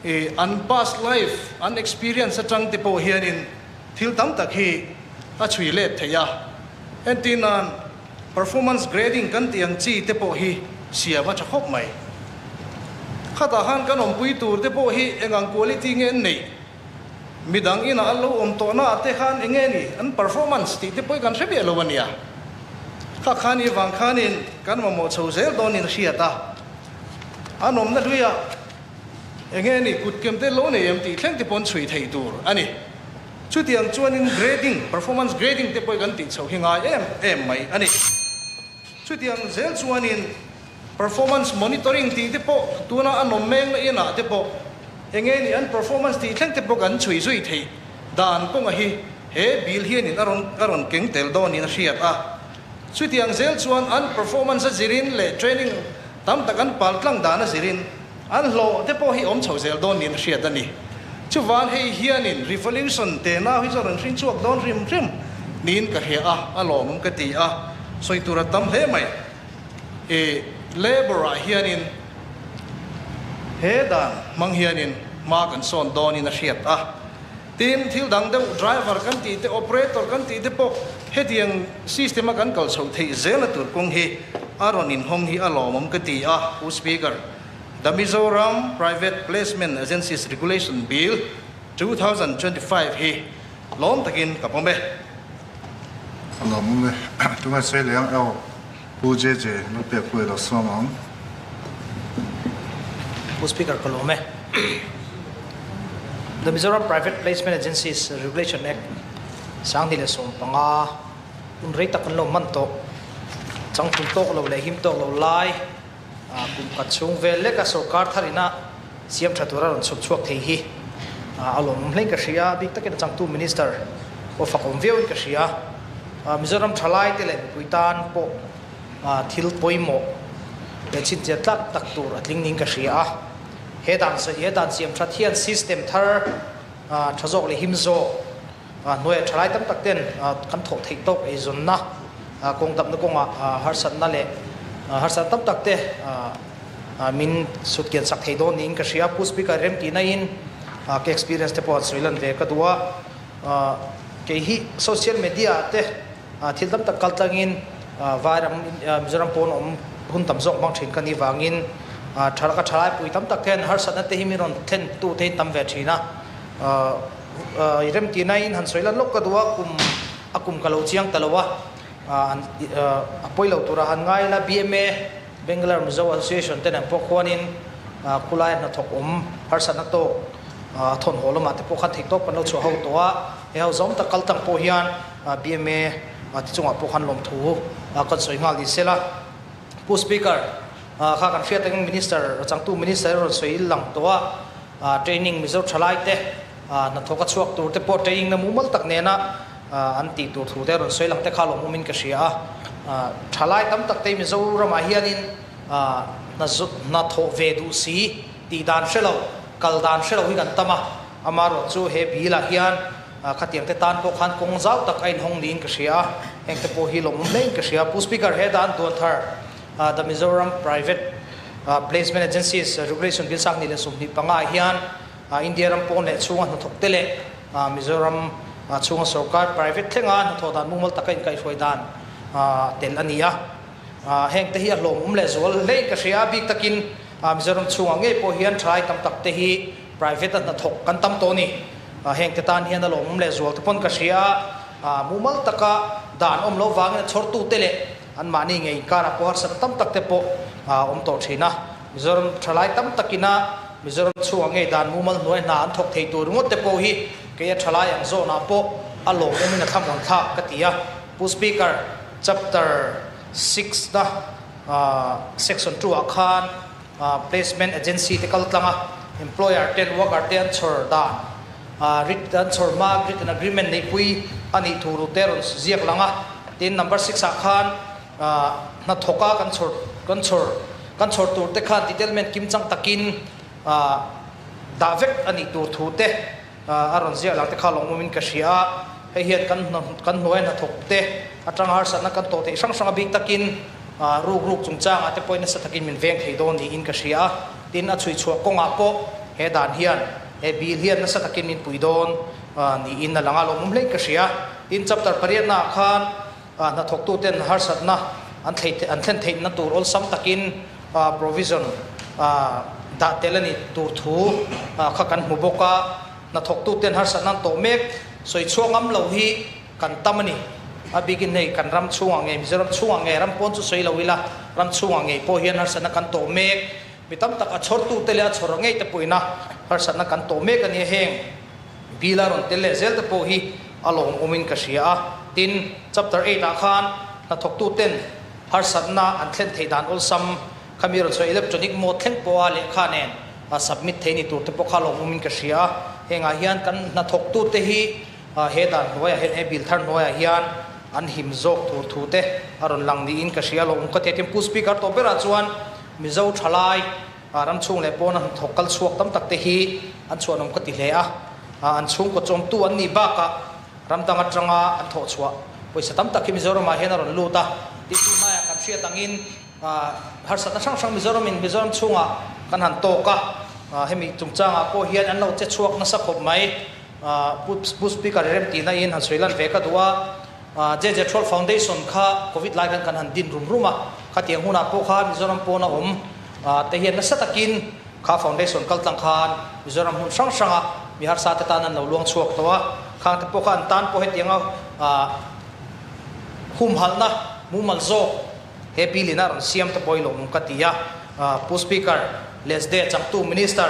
i an past life, an experience atang te pawh hianin thil tam tak hi a chhui let theih a. Entir nan Performance grading kan tih ang chi te pawh hi siam a tha khawp mai. Khatah khan kan awmpui tur te pawh hi eng ang quality nge an neih? Midang inah an lo awm tawh naah te khan eng nge ni an performance tih te pawh hi kan hre miah lo a nia. Kha khan i vang khanin kan mamawh chho zel dawnin a hriat a. An awmna hluiah eng nge ni kutkem te lo nei em tih thleng te pawh an chhui thei tur a ni. Chutiang chuanin grading, performance grading te pawh hi kan tih chhoh hi ngai em em mai a ni. Chutiang zel chuanin performance monitoring tih te pawh tuna a nawm meng na inah te pawh eng nge ni an performance tih thleng te pawh kan chhui zui theih dan kawnga hi he bill hianin a rawn a rawn keng tel dawnin a hriat a. Chutiang zel chuan an performance a zirin leh training tam tak an pal tlang dan a zirin An hlawh te pawh hi awm chho zel dawn niin a hriat a ni. Chuvan hei hianin revolution te nau hi chu a rawn hring chhuak dawn hrim hrim niin ka hria a, a lawmawm ka ti a, sawi tur a tam hle mai. I labour ah hianin he dan hmang hianin hma kan sawn dawnin a hriat a. Tin, thil dang deuh driver kan tih te, operator kan tih te pawh hetiang system a kan kal chhoh theih zelna tur kawng hi a rawn inhawng hi a lawmawm ka ti a, Pu Speaker. The Mizoram Private Placement Agencies Regulation Bill, 2025 hi lawm takin ka pawm e. A lawmawm e. Tunge sawi leh ang ew Pu JJ, lo pek pawh i lo sawm ang. Pu Speaker ka lawm e. The Mizoram Private Placement Agencies Regulation Act 2015 hun rei tak kan lo hman tawh. Changtlung tawk lo leh him tawk lo lai kum khat chhung vel leka sorkar thar ina siam tha tura rawn chhuk chhuak thei hi a lawmawm hlein ka hria. Bik takin a changtu Minister pawh fakawm viauin ka hria. Mizoram thalai te leh mipui tan pawh thil pawimawh leh chhinchhiah tlak tak tur a tling niin ka hria a. He dan he dan siam that hian system thar tha zawk leh him zawk hnuaiah thalai tam tak ten kan thawh theih tawk eizawnna kawng dapna kawngah harsatna leh harsatna tam tak te min sut kian sak thei dawn niin ka hria. Pu Speaker remtihna in ka experience te pawh han sawi lan ve ka duh a. Kei hi social media ah te thil tam tak kal tlangin Vairam Mizoram pawn awm hun tam zawk hmang thin ka nih vangin tha ka thalai pui tam tak hian harsatna te hi min rawn thlen tu te hi tam ve thin a. Remtihna in han sawi lan lawk ka duh a, kum a kum ka lo chiang ta lo a, a pawi lo tura han ngai ila BMA Bangalore Mizo Association te nen pawh khuanin khulai hnathawk awm harsatna tawk thawn haw lamah te pawh khan theihtawp kan lo chhuah ho tawh a, he ho zawm tak kal tang pawh hian BMA ti chungah pawh khan lawmthu kan sawi nghal ni sela. Pu Speaker, kha kan hriat angin Minister, changtu Minister rawn sawi lang tawh a, training Mizo thalai te hnathawk a chhuak tur te pawh training na mumal tak nena an tih tur thu te rawn sawi lang te kha lawmawmin ka hria a. Thalai tam tak te Mizoramah hianin hnathawh ve duh si tih dan hre lo, kal dan hre lo hi kan tam a, amaherawh chu he bill ah hian khatiang te tan pawh khan kawng zau tak a inhawng niin ka hria a, heng te pawh hi lawmawm hlein ka hria. Pu Speaker, he dan duan thar The Mizoram Private Placement Agencies Regulation Bill 2025 ah hian India ram pawn leh chhunga hnathawk te leh Mizoram chhunga sorkar private thlenga hnathawh dan mumal taka inkaihhruai dan tel a ni a. Heng te hi a hlawmawm leh zual hlein ka hria a, bik takin Mizoram chhungah ngei pawh hian thalai tam tak te hi private a hnathawk kan tam tawh a ni. Heng te tan hian a lawmawm leh zual te pawn ka hria a, mumal taka dan awm loh vangin a chhawrtu te leh anmahni ngei inkarah pawh harsatna tam tak te pawh a awm tawh thin a. Mizoram thalai tam takina Mizoram chhungah ngei dan mumal hnuai hna an thawk thei tur ringawt te pawh hi kei a thalai ang zawnah pawh a lawmawmin a thlamuan thlak ka ti a. Pu Speaker, Chapter 6 na section 2 ah khan placement agency te kal tlang a, employer ten worker te an chhawr dan, written an chhawr hma written agreement neihpui a nih thu rute rawn ziak lang a. Tin, number 6 ah khan hnathawk a kan chhawr kan chhawr kan chhawr tur te khan detailment kimchang takin dah vek a nih tur thu te A rawn ziah lang te kha lawmawmin ka hria a, hei hian kan kan hnuaia hnathawk te atanga harsatna kan tawh theih hrang hrang a bik takin ruk ruk chungchangah te pawhin nasa takin min veng thei dawn niin ka hria a, tin a chhui chhuah kawngah pawh he dan hian he bill hian nasa takin min pui dawn niin a lang a, lawmawm hlein ka hria. Tin chapter pariatnaah khan hnathawktuten harsatna an an thlen theihna tur awlsam takin provision dah tel a nih tur thu kha kan hmu bawk a. Hnathawktuten harsatna an tawh mek sawi chhuak ngam lo hi kan tam a ni. A bikin hei kan ram chhungah ngei, Mizoram chhungah ngei, ram pawn chu sawi lo ila, ram chhungah ngei pawh hian harsatna kan tawh mek. Mi tam tak a chhawrtute leh a chhawr ngei te pawhina harsatna kan tawh mek a ni a heng. Bill a rawn tel leh zel te pawh hi a lawmawmin ka hria a. Tin, chapter 8 ah khan hnathawktuten harsatna an thlen theih dan awlsam khami rawn sawi electronic mode thleng pawha lehkha nen submit thei ni tur te pawh kha lawmawmin ka hria a. Hengah hian kan hnathawktute hi he dan hnuaiah hian he bill thar hnuaiah hian an him zawk tur thu te a rawn lang niin ka hria a lawmawm ka ti a. Tin, Pu Speaker tawh berah chuan Mizo thalai Ram chhung leh pawna hnathawk kal chhuak tam tak te hi an chhuanawm ka ti hle a, an chhungkaw chawmtu an nih bakah ram dang atanga an thawh chhuah pawisa tam tak hi Mizoramah hian a rawn lut a. Tih hnaiah kan hriat angin harsatna hrang hrang Mizoramin Mizoram chhungah kan han tawk a, hemi chungchangah pawh hian an lo che chhuak nasa khawp mai. Pu Speaker i remtihna in han sawi lan ve ka duh a. JJ Troll Foundation kha Covid lai khan kan han din rum rum a, khatiang hunah pawh khan Mizoram pawn a awm te hian nasa takin kha foundation kal tlang khan Mizoram hmun hrang hranga mi harsa te tan an lo luang chhuak tawh a, khang te pawh kha an tan pawh hetianga humhalhna mumal zawk he bill in a rawn siam te pawh hi lawmawm ka ti a. Pu Speaker, LESDE changtu Minister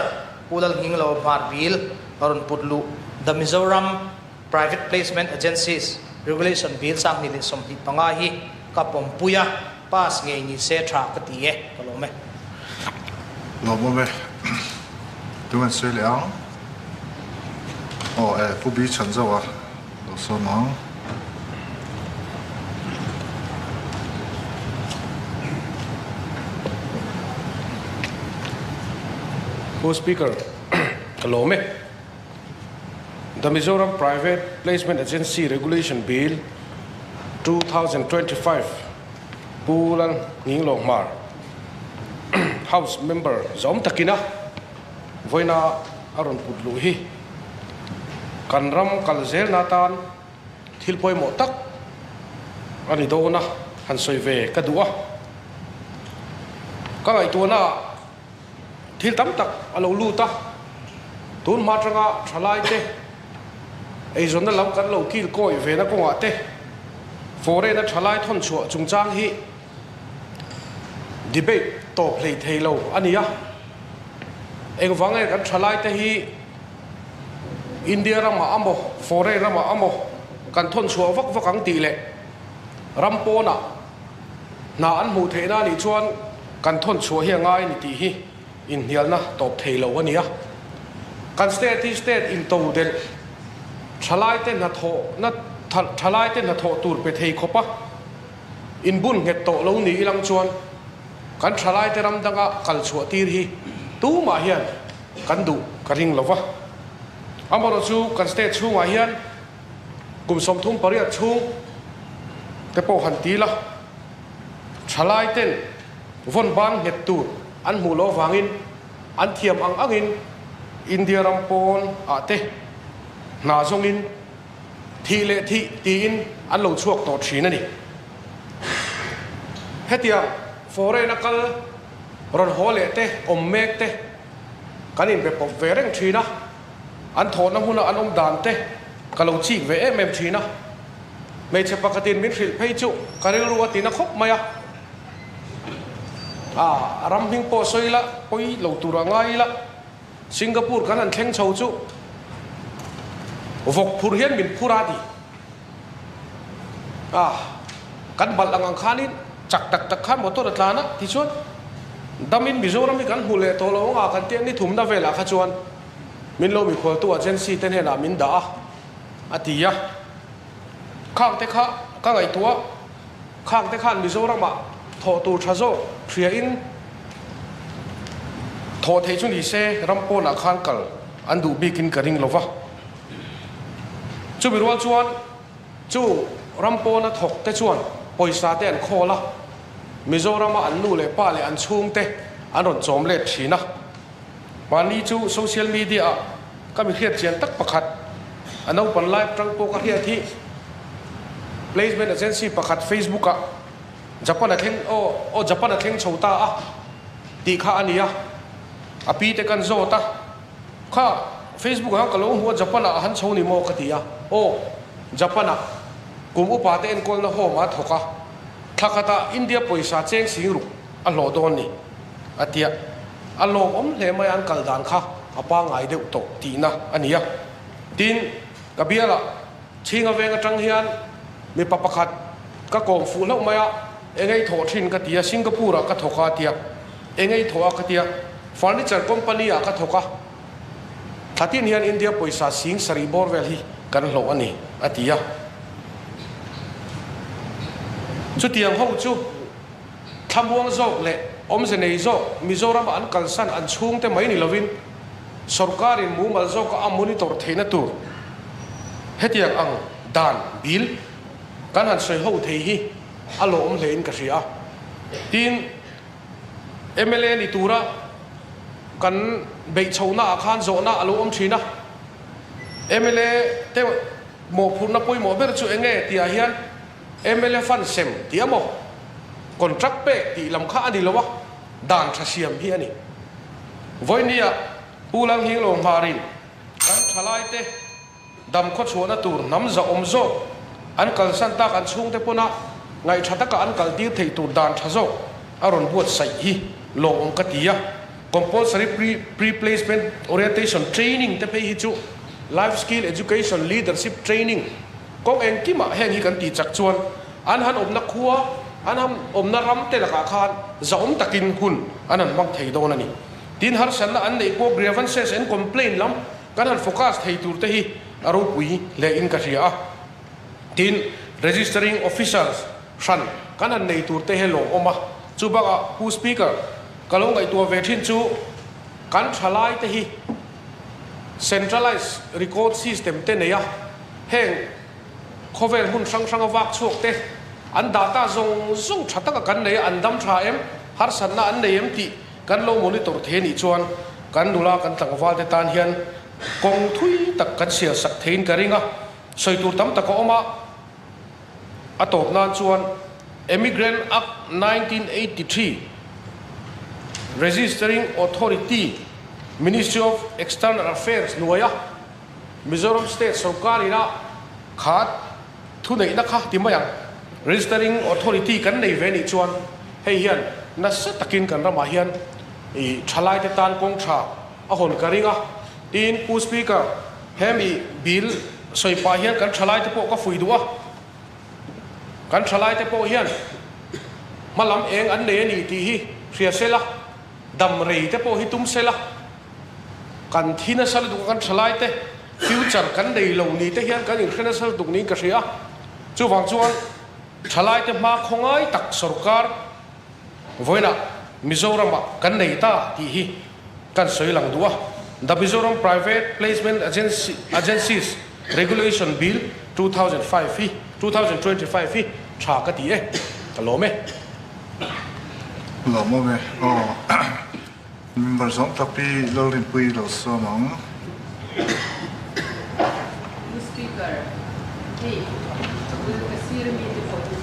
Pu Lalnghinglo Hmar Bill a rawn put luh The Mizoram Private Placement Agencies Regulation Bill 2025 hi ka pawmpui a, pass ngei ni se tha ka ti e, ka lawm e. Lawmawm e. Tu an sawi leh ang? Aw e, Pu Bi chhan zauh a lo sawm ang. Pu Speaker, ka lawm e. The Mizoram Private Placement Agency Regulation Bill, 2025 Pu Lal Nghinglo Hmar, House Member zawm takina vawiina a rawn put luh hi kan ram kal zelna atan thil pawimawh tak a ni dawn a, han sawi ve ka duh a. Ka ngaihtuahnaah Thil tam tak a lo lut a, tun hma atanga thalai te eizawnna lam kan lo kil kawi ve na kawngah te foreign a thalai thawn chhuah chungchang hi debate tawp hlei thei lo a ni a. Engvang nge kan thalai te hi India ramah amaw foreign ramah amaw kan thawn chhuah vak vak ang tih leh ram pawnah Hna an hmuh theihna anih chuan kan thawn chhuah hi a ngai a ni tih hi inhnialna tawp thei lo a ni a. Kan state hi state into delh thalaite hnathawhna thalaite hnathawh tur pe thei khawpa inbun nghet tawh lo ni ilang chuan kan thalaite ram danga kal chhuah tir hi tumah hian kan duh ka ring lo va. Amaherawhchu kan state chhungah hian Kum 38 chhung te pawh han ti la, thalai ten vawn ban nghet tur an hmuh loh avangin an thiam ang angin India ram pawn ah te hna zawngin thih leh thih tiin an lo chhuak tawh thin a ni. Hetiang foreign a kal rawn haw leh te awm mek te kan inbe pawp ve reng thin a. An thawhna hmuna an awm dan te ka lo chik ve em em thin a. Hmeichhe pakhatin min hrilh phei chu ka rilru a tina khawp mai a. A ram hming pawh sawi ila, pawi lo tur a ngai ila, Singapore kan han thleng chho chu vawk phur hian min phur a ti. A, kan balh ang ang khanin chak tak tak khan motor a tlan a, tichuan damin Mizoram hi kan hmu leh tawh lo anga kan tia ni thumna velah kha chuan min lo mikhualtu agency te hnenah min dah a, a ti a. Khang te kha ka ngaihtuah, khang te khan Mizoramah thawh tur tha zawk hriain thawh theih chu ni se ram pawnah khan kal an duh bikin ka ring lo va. Chumi rual chuan chu ram pawna thawk te chuan pawisa te an khawl a, Mizorama an nu leh pa leh an chhungte an rawn chawm let thin a. Mahni chu social media ah ka mi hriat chian tak pakhat, a naupan lai atang pawh ka hriat hi placement agency pakhat Facebook ah Japan a thleng aw aw Japan a thleng chho ta a tih kha a ni a, a pi te kan zawt a. Kha Facebook ah khan ka lo hmu a Japan ah a han chho ni maw ka ti a, aw Japan ah kum upa te enkawlna home ah a thawk a, thla khat ah India pawisa cheng sing ruk a hlawh dawn ni a tia, a lawmawm hle mai a an kal dan kha a pangngai deuh tawh tihna a ni a. Tin, ka bialah Chhinga veng atang hian mipa pakhat ka kawm fuh hlauh mai a, engei thawh thin ka ti a, Singapore ah ka thawk a a tia, engei thawh a ka tia, furniture company ah ka thawk a, thlatin hian India pawisa sing sarih bawr vel hi kan hlawh a ni a ti a. Chutiang ho chu thlamuang zawk leh awmze nei zawk Mizoram ah an kalsan an chhungte mai ni lovin, Sorkarin mumal zawka a monitor theihna tur hetiang ang dan bil kan han sawi ho thei hi a lawm hlein ka hria a. Tin, mla ni tura kan beih chhohnaah khan zawhna a lo awm thin a. Mla te mawhphurhna pawimawh ber chu eng nge tihah hian mla fund sem tih emaw contract pek tih lam kha a ni lo a. Dan tha siam hi a ni. Vawinia Pu Lalnghinglo Hmarin kan thalaite dam khawchhuahna tur hnam zahawm zawk an kalsan tak an chhungte pawna ngaihtha taka an kaltir theih tur dan tha zawk a rawn buatsaih hi lawmawm ka ti a, Compulsory Pre-Placement Orientation Training te phei hi chu Life Skill Education Leadership Training kawng engkimah heng hi kan tih chak chuan an han awmna khua, an han awmna ram te lakah khan zahawm takin hun an han hmang thei dawn a ni. Tin, harsatna an neih pawh grievances and complaint lam kan han focus thei tur te hi a ropui hle in ka hria a. Tin, Registering Officers hran kan han nei tur te hi lawmawm a. Chu bakah Pu Speaker, ka lo ngaihtuah ve thin chu kan thalai te hi Centralized Record System te nei a, heng khawvel hmun hrang hranga vak chhuak te an data zawng zawng tha taka kan nei a, an dam tha em, harsatna an nei em tih kan lo monitor thei anih chuan kan nula kan tlangval te tan hian kawng thui tak kan sial sak theiin ka ring a, sawi tur tam tak a awm a. A tawp nan chuan Emigrant Act 1983, Registering Authority, Ministry of External Affairs hnuaia Mizoram State sorkar ina kha thuneihna kha ti mai ang. Registering Authority kan nei ve nih chuan hei hian nasa takin kan ramah hian i thalaite tan kawng tha a hawn ka ring a. Tin, Pu Speaker, Hemi bill sawi pah hian kan thalaite pawh ka fui duh a, kan thalaite pawh hian hma lam eng an nei a ni tih hi hria se la, dam rei te pawh hi tum se la, kan thi nasa lutuk a kan thalaite future kan nei lo ni te hian kan inhre nasa lutuk niin ka hria a, chuvang chuan thalaite hma khawngai tak sorkar vawiinah Mizoramah kan nei ta tih hi kan sawi lang duh a, The Mizoram Private Placement Agency Agencies Regulation Bill 2005 hi 2025 hi tha ka ti e, ka lawm e. Lawm awm e aw. Member zawng tak pi Lalrinpuii lo sawm ang. Pu Speaker, hei a bul ka sir ami te pawh hi.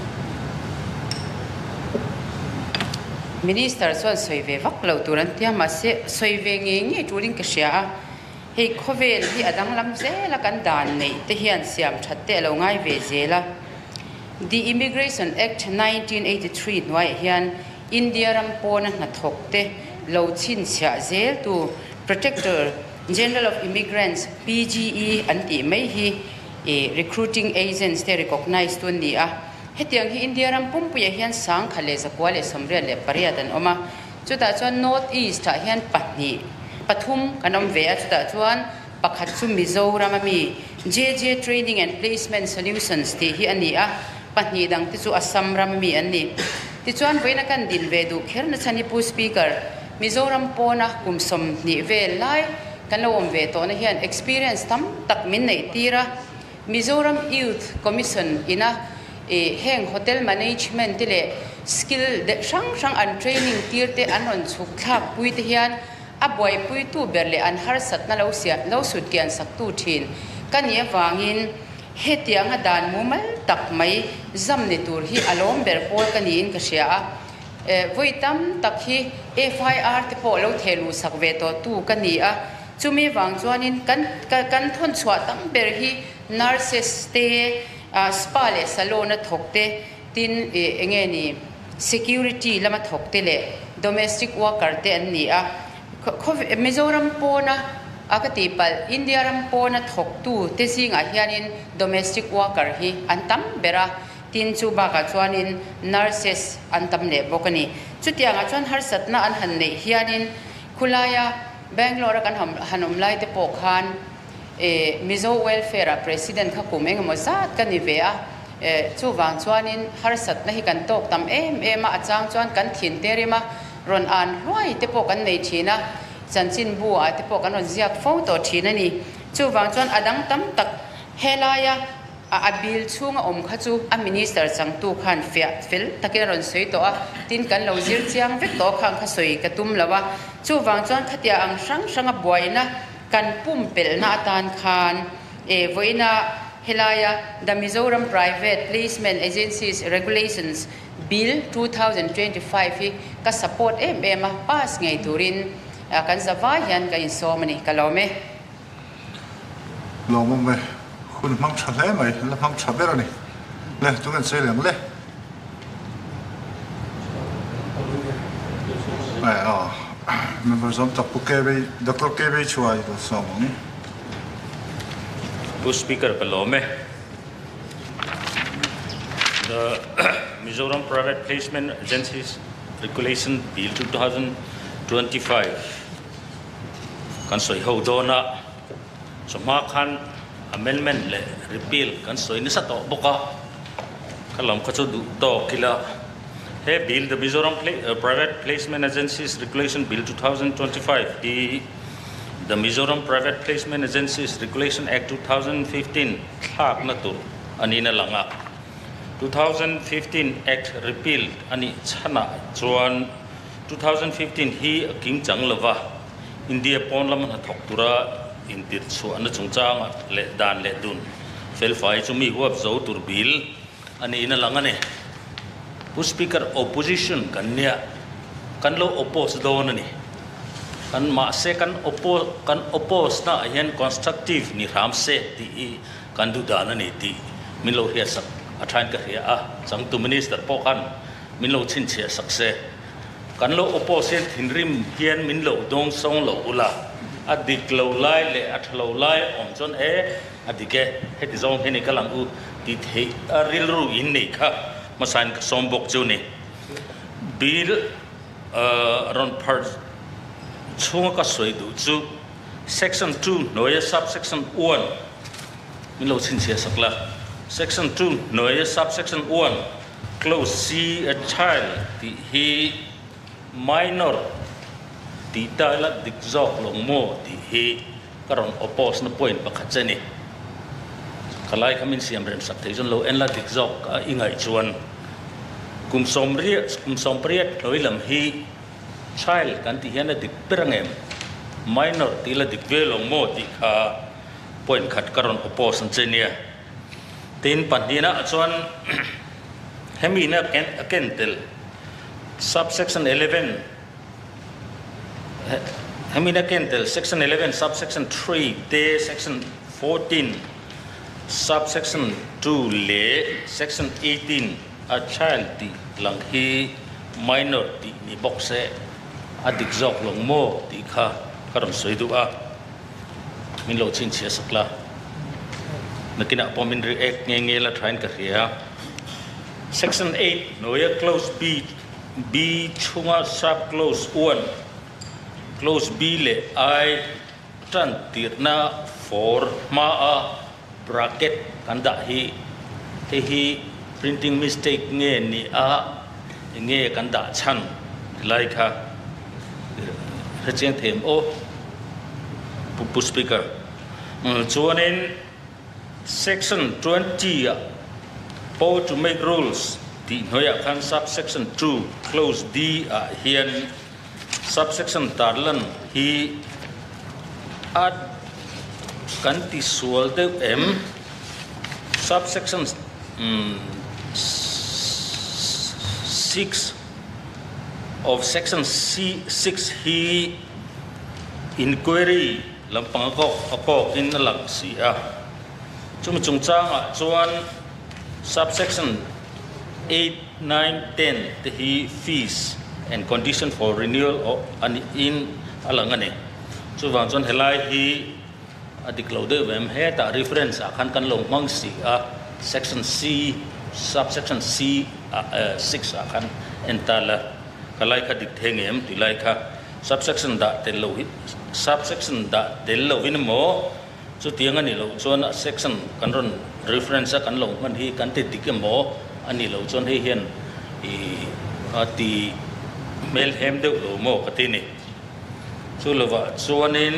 Minister chuan sawi ve vak lo tur an tia mahse sawi ve ngei ngei tulin ka hria a, hei khawvel hi a danglam zel a kan dan neih te hian siam that te a lo ngai ve zel a. The Immigration Act 1983 hnuaiah hian India ram pawna hnathawk te lo chhinchhiah zel tu Protector General of Immigrants, PGE, an tih mai hi recruiting agents te recognise tu an ni a. Hetiang hi India ram pumpuiah hian sangkhat leh zakua leh 88 an awm a. Chutah chuan North East ah hian pahnih, pathum kan awm ve a, chutah chuan pakhat chu Mizoram a mi JJ Training and Placement Solutions tih hi a ni a, pahnih dang te chu Assam ram a mi an ni. Tichuan vawiina kan din ve duh kher na chhan hi Pu Speaker, Mizoram pawna kum 20 vel lai kan lo awm ve tawhna hian experience tam tak min neih tir a, Mizoram Youth Commission ina heng hotel management te leh skill hrang hrang an training tir te an rawn chhuk thlak pui te hian a buaipuitu ber leh an harsatna lo lo sut kian sak tu thin ka nih avangin hetianga dan mumal tak mai zam ni tur hi a lawm ber pawl ka niin ka hria a. Vawi tam tak hi FIR te pawh lo theh luh sak ve tawh tu ka ni a. Chumi vang chuanin kan kan thawn chhuah tam ber hi nurses te, spa leh salon a thawk te, tin eng nge ni security lama thawk te leh domestic worker te an ni a. Mizoram pawna a ka tih palh India ram pawna thawktu te zingah hianin domestic worker hi an tam ber a, tin chu bakah chuanin nurses an tam leh bawk a ni. Chutiangah chuan harsatna an han neih hianin khulaia Bangalore a kan han awm lai te pawh khan eh Mizo Welfare ah President kha kum engemaw zat ka ni ve a, eh chuvang chuanin harsatna hi kan tawk tam em em a, a chang chuan kan thin te rim a, rawn an hluai te pawh kan nei thin a, chanchinbu ah te pawh kan rawn ziak fo tawh thin a ni. Chuvang chuan a dang tam tak helaia A a bill chhunga awm kha chu a minister changtu khan fiah fel takin a rawn sawi tawh a, tin kan lo zir chiang vek tawh khan kha sawi ka tum lo a. Chuvang chuan khatia ang hrang hranga buaina kan pumpelhna atan khan e vawiina helaia The Mizoram Private Placement Agencies Regulations Bill 2025 hi ka support em em a, pass ngei turin kan zavai hian ka insawm a ni, ka lawm e. Lawmawm e, hun hmang tha hle mai, la hmang tha ber a ni. Le, tunge an sawi leh ang le? Member zawm tak Pu KB, Doctor KB Chhuai lo sawm ang. Pu Speaker ka lawm e. The Mizoram Private Placement Agencies Regulation Bill 2025 kan sawi ho dawn a, chawhma khan amendment leh repeal kan sawi nasa tawh bawk a, ka lam kha chu duh tawk ila. He bill The Mizoram Private Placement Agencies Regulation Bill 2025 hi The Mizoram Private Placement Agencies Regulation Act 2015 thlakna tur a niin a lang a. 2015 Act repealed a nih chhanah chuan 2015 hi a king chang lova India pawn lama hnathawk tura intirchhuahna chungchangah leh dan leh dun felfai chu mi huap zo tur bill a niin a lang a ni. Pu Speaker, Opposition kan nia, kan lo oppose dawn a ni. Kan mahse kan oppose kan oppose na ah hian constructive ni hram se tih hi kan duh dan a ni tih min lo hriat sak a thain ka hria a, changtu Minister pawh khan min lo chhinchhiah sak se. Kan lo oppose hian thinrim hian min lo dawng sawng lo ula, a dik lo lai leh a tha lo lai awm chuan e, A dik e, heti zawng hian i kal ang u tih theih a rilru in nei kha hmasain ka sawm bawk chu ni. Bill rawn pharh chhunga ka sawi duh chu Section 2 hnuaia Subsection 1 min lo chhinchhiah sak la. Section 2 hnuaia Subsection 1 Clause C a child tih hi minor tih ta ila dik zawk lo maw tih hi Ka rawn oppose na point pakhat che ni. Ka lai kha min siam rem sak thei chuan lo en la dik zawk a i ngaih chuan kum sawmriat kum sawmpariat hlawi lam hi child kan tih hian a dik ber ang em? Minor tih la dik ve lo maw tih kha point khat ka rawn oppose ang che nia. Tin pahnihna ah chuan hemi na a ken tel subsection 11 Hemi na ken tel section 11 subsection 3 te section 14 subsection 2 leh section 18 a child tih lang hi minor tih ni bawk se a dik zawk lo maw tih kha ka rawn sawi duh a, min lo chhinchhiah sak la, nakinah pawh min react nge nge la thain ka hria. Section 8 hnuaia clause B B chhunga sub clause 1, clause B leh I tan tirhna for hmaa bracket kan dah hi hei hi printing mistake nge ni a enge kan dah chhan ti lai kha hrechiang thei em aw Pu Speaker. Chuanin Section 20 ah Power to make rules tih hnuaiah khan Subsection 2 Clause D ah hian Subsection tarlan hi a kan ti sual deuh em? Subsection 6 of Section 6 hi Inquiry Lampang a kawk a kawk in a lang si a. Chumi chungchangah chuan subsection 8, 9, 10 te hi fees and condition for renewal of a nih in a lang a ni. Chuvang chuan helai hi a dik lo deuh em? Hetah reference ah khan kan lo hmang si a, section C, subsection C ah 6 ah khan en ta la. Ka lai kha dik thei ngei em tih lai kha. Subsection dah tel loh hi Subsection dah tel lovin emaw chutiang a nih loh chuan a section kan rawn reference a kan lo hman hi kan ti dik emaw a nih loh chuan hei hian ih a ti hmelhem deuh lo maw ka ti ni. Chu lovah chuanin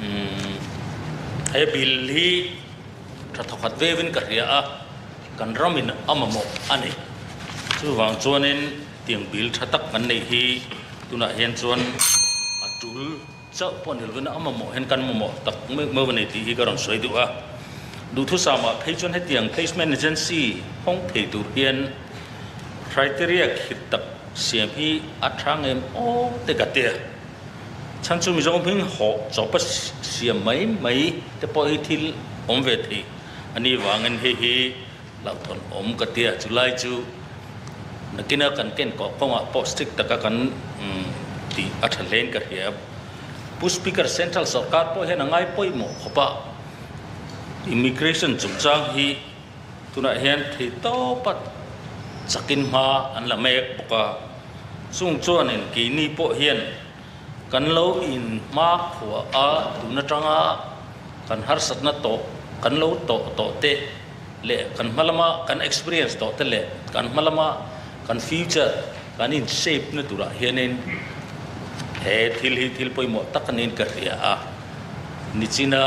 umm he bill hi tha thawkhat vevin ka hria a, kan ramin a mamawh a ni. Chuvang chuanin. Tiang bil tha tak kan neih hi tunah hian chuan a tul chauh pawh ni lovin a mamawh hian kan mamawh tak meuh meuh a ni tih hi ka rawn sawi duh a. Duhthusam ah phei chuan hetiang placement agency hawng thei tur hian criteria khirh tak siam hi a tha ngem aw te ka tia. Chhan chu Mizo hming hawh chawpa siam mai mai te pawh hi thil awm ve thei a nih vangin hei hi hlauhthawn awm ka tia. Chulai chu. Nakina kan ken kawh kawngah pawh strict taka kan tih a tha hlein ka hria. Pu Speaker, Central sorkar pawh hian a ngai pawimawh khawp a, Immigration chungchang hi tunah hian thei tawpa chakin hma an la mek bawk a, chung chuanin keini pawh hian kan lo in hma khuah a, tun atanga kan harsatna tawh kan lo tawh tawh te leh kan hma lama kan experience tawh te leh kan hma lama kan future kan in shape na turah hianin he thil hi thil pawimawh tak aniin ka hria a, nichina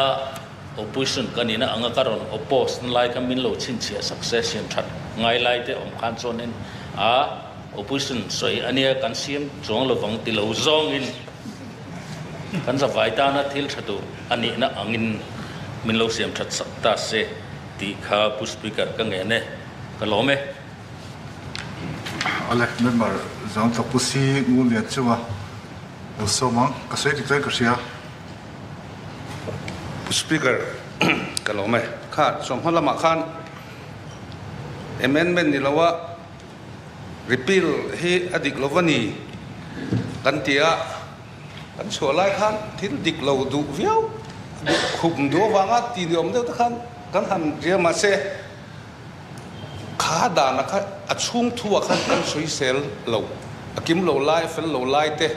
Opposition ka nihna anga ka rawn oppose na lai kha min lo chhinchhiah success siam that ngai lai te awm khan chuanin a opposition sawi ania kan siam chuang lovang ti lo zawngin kan zavai tana thil tha tur a nihna angin min lo siam that sak ta se tih kha Pu Speaker ka ngen e, ka lawm e. Awle, member zawng tak Pu Si Ngunlian chunga lo sawm ang, ka sawi dik chuan ka hria. Pu Speaker, ka lawm e. Kha sawmhma lamah khan amendment ni loa repeal hi a dik lo va ni kan ti a, kan chhuah lai khan thil dik lo duh viau, duh khum duh avanga ti ni awm deuh te khan kan han ria mahse kha dana kha a chhung thu ah khan kan sawisel lo, a kim lo lai, a fel lo lai te.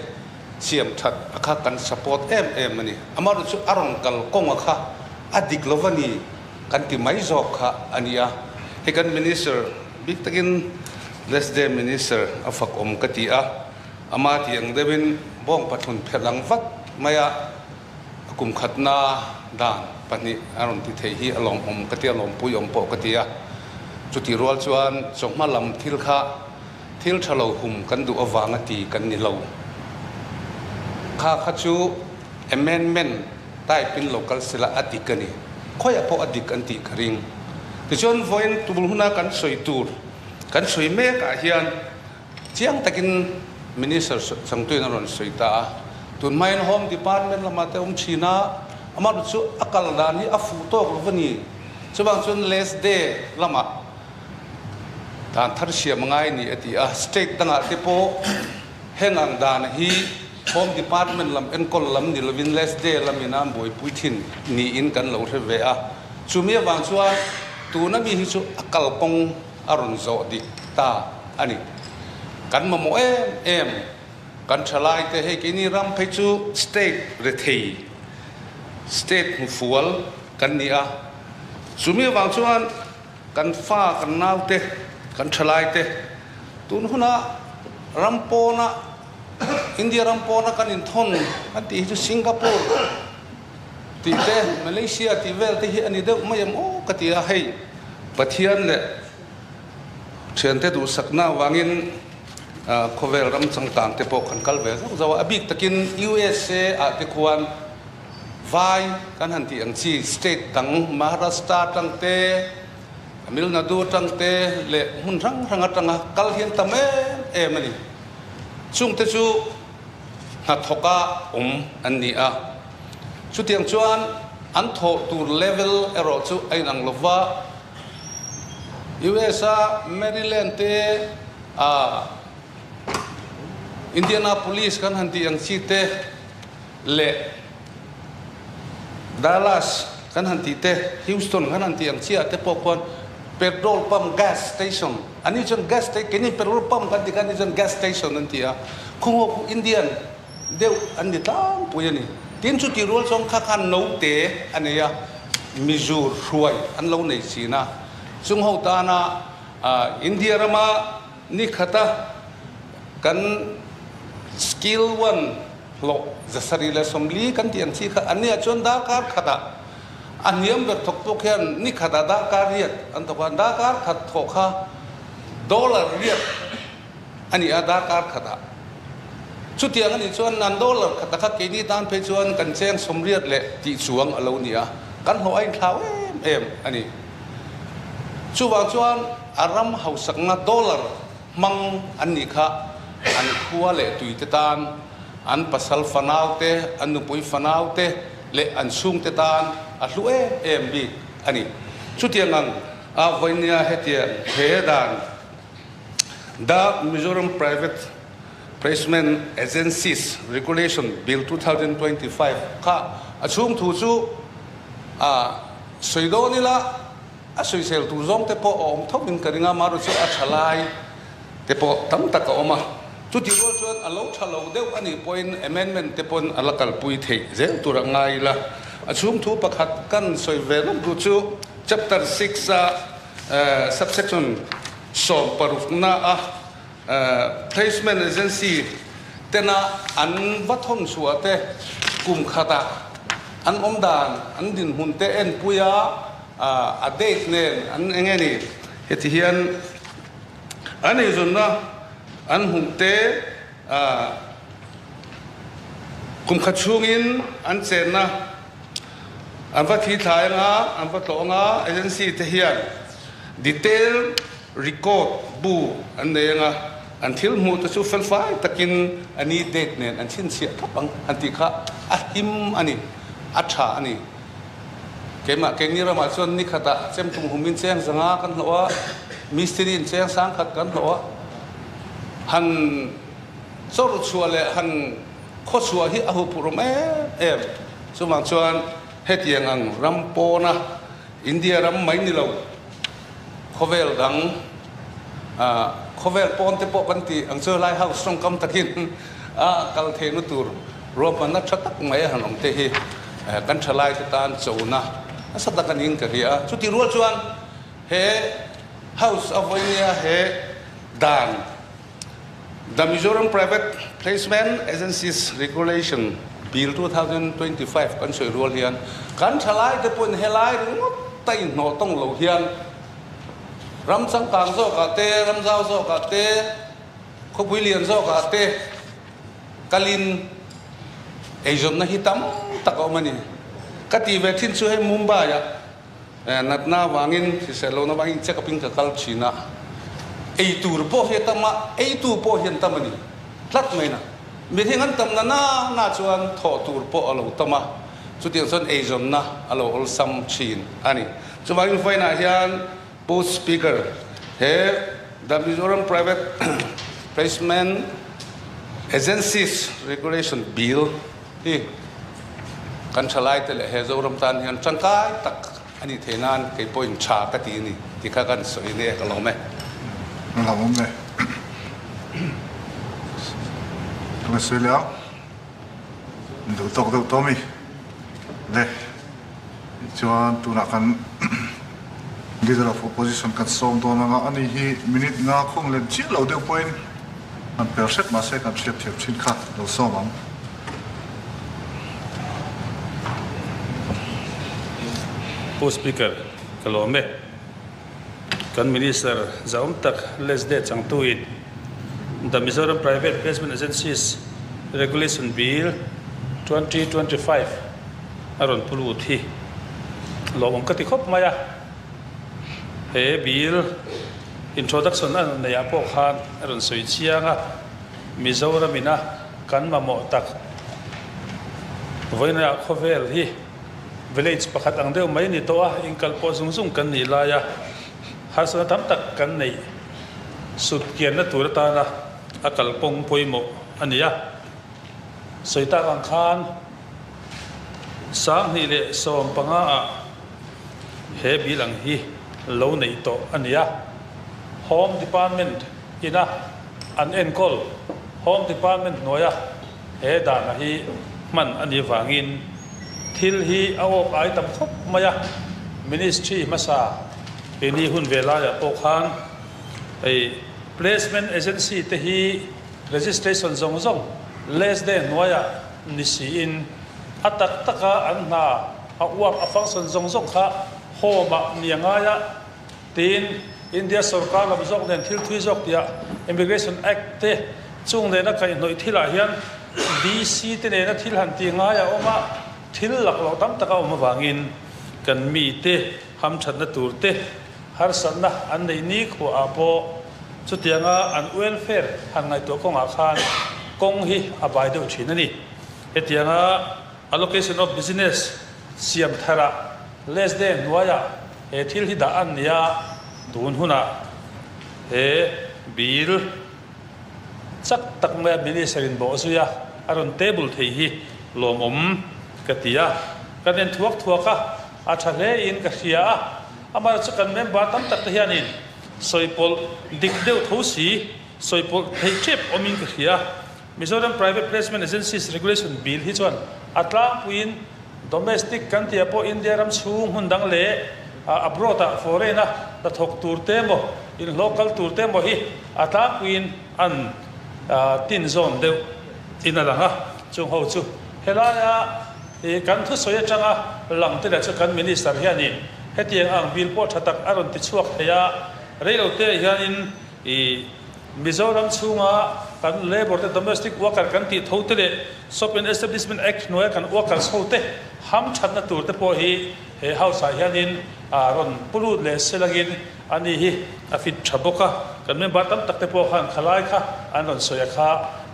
Siam that a kha kan support em em a ni. Amaherawh chu a rawn kal kawng a kha a dik lo va ni kan ti mai zawk kha a ni a. Hei kan Minister bik takin Last Day Minister a fak awm ka ti a, ama tih ang deuhin bawng pathlun phelh ang vat mai a, a kum khatna dan pahnih a rawn ti thei hi a lawmawm ka ti a, lawmpui awm pawh ka ti a. Chutih rual chuan chawhma lam thil kha Thil tha lo hum kan duh avanga ti kan ni lo. Kha kha chu amendment type in lo kal sela a dik a ni. Khawiah pawh a dik an tih ka ring. Tichuan vawiin tul huna kan sawi tur kan sawi mek ah hian chiang takin Minister Changtuin a rawn sawi ta a. Tun hmain Home Department lamah te awm thin a, amaherawh chu a kal dan hi a fuh tawk lo va ni. Chuvang chuan last day lamah Dan thar siam a ngai ni a ti a, state dangah te pawh heng ang dan hi Home Department lam enkawl lam ni lovin LSD lamin a buaipui thin niin kan lo hre ve a, chumi avang chuan tuna mi hi chu a kalkawng a rawn zawh dik ta a ni. Kan mamawh em em kan thalai te hei keini ram phei chu state rethei, state hmufual kan ni a, chumi avang chuan Kan fa, kan naute, kan thalaite tun huna ram pawna, India ram pawna kan inthawn kan tih hi chu Singapore tih te, Malaysia tih vel te hi a ni deuh mai em aw ka ti a, hei Pathian leh thiante duhsakna avangin khawvel ram changkang te pawh kan kal ve zauh zauh a, a bik takin USA ah te khuan Vai kan han tih ang chi state dang Maharashtra atang te, Tamil Nadu atang te leh hmun hrang hrang atanga kal hian tam em em a ni. Chungte chu hnathawka awm an ni a. Chutiang chuan an thawh tur level erawh chu a inang lo va. US-a Maryland te, Indianapolis kan han tih ang chi te, leh Dallas kan han tih te, Houston kan han tih ang chiah te pawh khuan petrol pump gas station an ni chuan gas station keini petrol pump kan tih kha an ni chuan gas station an ti a, khawnghaw khu Indian deuh an ni tlangpui a ni. Tin chutih rual chuan kha khan note a nei a, Mizur hruai an lo nei chin a, chung ho tana India rama ni khata kan skill one Hlawh 740 kan tih ang chi kha an nia chuan darkar khatah a hniam ber thawk pawh khian ni khatah darkar riat an thawk a, darkar khat thawh kha dollar riat a ni a darkar khatah. Chutiang a nih chuan nan dollar khatah kha keini tan phei chuan kan cheng sawmriat leh tih chuang a lo ni a, kan hlawh a inthlau em em a ni. Chuvang chuan a ram hausakna dollar Hmang an nih kha an khua leh tuite tan, an pasal fanau te, an nupui fanau te leh an chhungte tan a hlu em em bik a ni. Chutiang ang a vawinia hetiang he dan The Mizoram Private Placement Agencies Regulation Bill 2025 kha a chhung thu chu a sawi dawn ila, a sawisel tur zawng te pawh a awm tho in ka ring a, amaherawhchu chu a tha lai te pawh tam tak a awm a, chutih rual chuan a lo tha lo deuh a nih pawhin amendment te pawn a la kalpui theih zel tur a ngai ila. A chhung thu pakhat kan sawi ve lawk duh chu Chapter 6 a subsection 16 na a Placement Agency tena an va thawn chhuah te kum khatah an awm dan, an dinhmun te enpui a, a date nen an eng nge ni heti hian an eizawnna an hmuh te kum khat chhungin an chenna an va thi thlai anga, an va tlawh anga agency te hian detail Record bu an nei anga an thil hmuh te chu felfai takin a ni date nen an chhinchhiah thlap ang an tih kha a him a ni, a tha a ni. Keimah keini ramah chuan ni khatah chemtum humin cheng zanga kan hlawh a, mistiri in cheng sang khat kan hlawh a, han chawrh chhuah leh han khaw chhuah hi a huphurh awm em em. Chuvang chuan hetiang ang ram pawna India ram mai ni lo, Khawvel dang, khawvel pawn te pawh kan tih ang chu lai house tawngkam takin a kal theihna tur ruahmanna tha tak mai a han awm te hi kan thalai te tan chona nasa tak a niin ka hria a. Chutih rual chuan he house a vawinia he dan The Mizoram Private Placement Agencies Regulation Bill 2025 kan sawi rual hian kan thalai te pawhin helai ringawt a inhnawh tawng lo hian ram changkang zawkah te, ram zau zawkah te, khawpui lian zawkah te kalin eizawnna hi tam tak a awm a ni. Ka tih ve thin chu hei Mumbai-ah Natna avangin hrisel lohna avangin check up in ka kal thin a, ei tur pawh hi a tam a, ei tu pawh hi an tam a ni tlat mai na. Mihring an tam na na na chuan thawh tur pawh a lo tam a, chutiang chuan eizawnna a lo awlsam thin a ni. Chuvangin vawiinah hian Pu Speaker, he The Mizoram Private Placement Agencies Regulation Bill hi kan thalai te leh he Zoram tan hian tangkai tak a nih theih nan kei pawhin tha ka ti a ni tih kha kan sawi nia ka lawm e. Ka lawm e. Ka la sawi leh ang. Duh tawk deuh tawh mi le. Tichuan tunah kan Leader of Opposition kan sawm dawn anga ani hi minute nga khung lem chiah lo deuh pawhin han per hret mahse kan hriat thiam thin kha lo sawm ang. Pu Speaker, ka lawm e. Kan Minister zahawm tak Lesde changtuin The Mizoram Private Placement Agencies Regulation Bill 2025 a rawn pu lut hi lawmawm ka ti khawp mai a. He bill introduction a rawn neihah pawh khan a rawn sawi chiang a, Mizoram ina kan mamawh tak vawiinah khawvel hi Village pakhat ang deuh mai ni tawh a, inkal pawh zung zung kan nih lai a, harsatna tam tak kan neih sut kianna tur atana a kalpawng pawimawh a ni a. Sawi tak ang khan 2015 ah he bill ang hi lo neih tawh a ni a, Home Department ina an enkawl Home Department hnuaia He dana hi hman a nih vangin thil hi a awk ai tam khawp mai a, Ministry hmasa keini hun ve laiah pawh khan hei Placement Agency te hi registration zawng zawng less day hnuaiah ni siin a tak taka an hna a work a function zawng zawng kha home ah ni a ngai a, Tin, India sorkar lam zawk nen thil thui zawk tiah Immigration Act te chung nena kaihhnawih thilah hian DC te nena thil han tih ngai a awm a, thil lak loh tam tak a awm avangin kan mite hamthatna tur te harsatna an neih ni khuaah pawh chutianga an welfare han ngaihtuah kawngah khan kawng hi a bai deuh thin a ni. Hetianga allocation of business siam tharah less day hnuaiah He thil hi dah an nia, tun hunah he Bill chak tak maia Minister in bawh zui a, a rawn table thei hi lawmawm ka ti a. Kan en thuak thuak a, a tha hle in ka hria a. Amaherawhchu kan member tam tak te hianin sawi pawlh dik deuh tho si, sawi pawlh theih tep awmin ka hria. Mizoram Private Placement Agencies Regulation Bill hi chuan a tlangpuiin domestic kan tih ah pawh India ram chhung hmun dang leh abroad ah foreign a hnathawk tur te emaw inhlawh kal tur te emaw hi a tlangpuiin an tin zawn deuh in a lang a. Chung ho chu helaia kan thusawi atanga lang te leh chu kan Minister hianin hetiang ang bill pawh tha tak a rawn ti chhuak thei a, reilote hianin i Mizoram chhunga kan labour te domestic worker kan tih tho te leh Shop and Establishment Act hnuaia kan workers ho te ham thatna tur te pawh hi he house ah hianin rawn pu lut leh selangin a ni hi a fit tha bawk a. Kan member tam tak te pawh khan khalai kha an rawn sawi a kha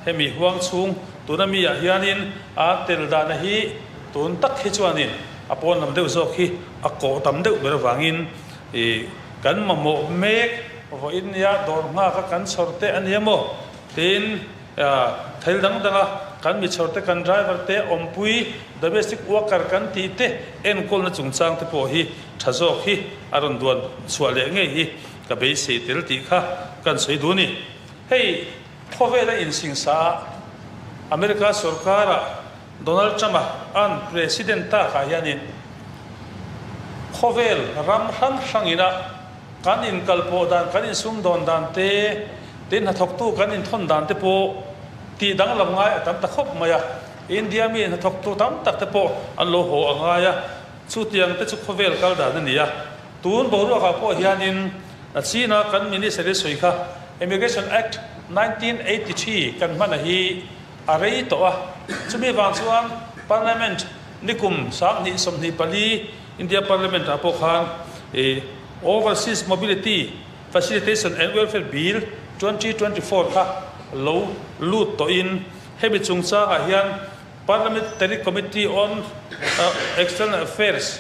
hemi huang chhung tuna mi ah hianin a tel dahna hi tun tak hi chuanin a pawn lam deuh zawk hi a kawh tam deuh ber avangin i kan mamawh mek Vawiin nia dawr nghak a kan chhawr te a nia maw? Tiin thil dang dang a kan mi chhawr te, kan driver te, awmpui, domestic worker kan tih te enkawlna chungchang te pawh hi tha zawk hi a rawn duan chhuah leh ngei hi ka beisei tel tih kha kan sawi duh a ni. Hei khawvela insingsa a America sorkara Donald Trump-a an President takah hianin khawvel ram hrang hrangina Kan inkalpawh dan, kan insumdawn dan te, tin hnathawktu kan inthawn dan te pawh tih danglam ngai a tam ta khawp mai a. India mi hnathawktu tam tak te pawh an lo haw a ngai a, chutiang te chu khawvel kal dan a ni a. Tun boruakah pawh hianin China kan Minister i sawi kha Immigration Act 1983 kan hman a hi a rei tawh a, chumi vang chuan Parliament nikum 2024 India Parliament ah pawh khan i Overseas Mobility Facilitation and Welfare Bill 2024 kha lo lut tawhin hemi chungchangah hian Parliamentary Committee on External Affairs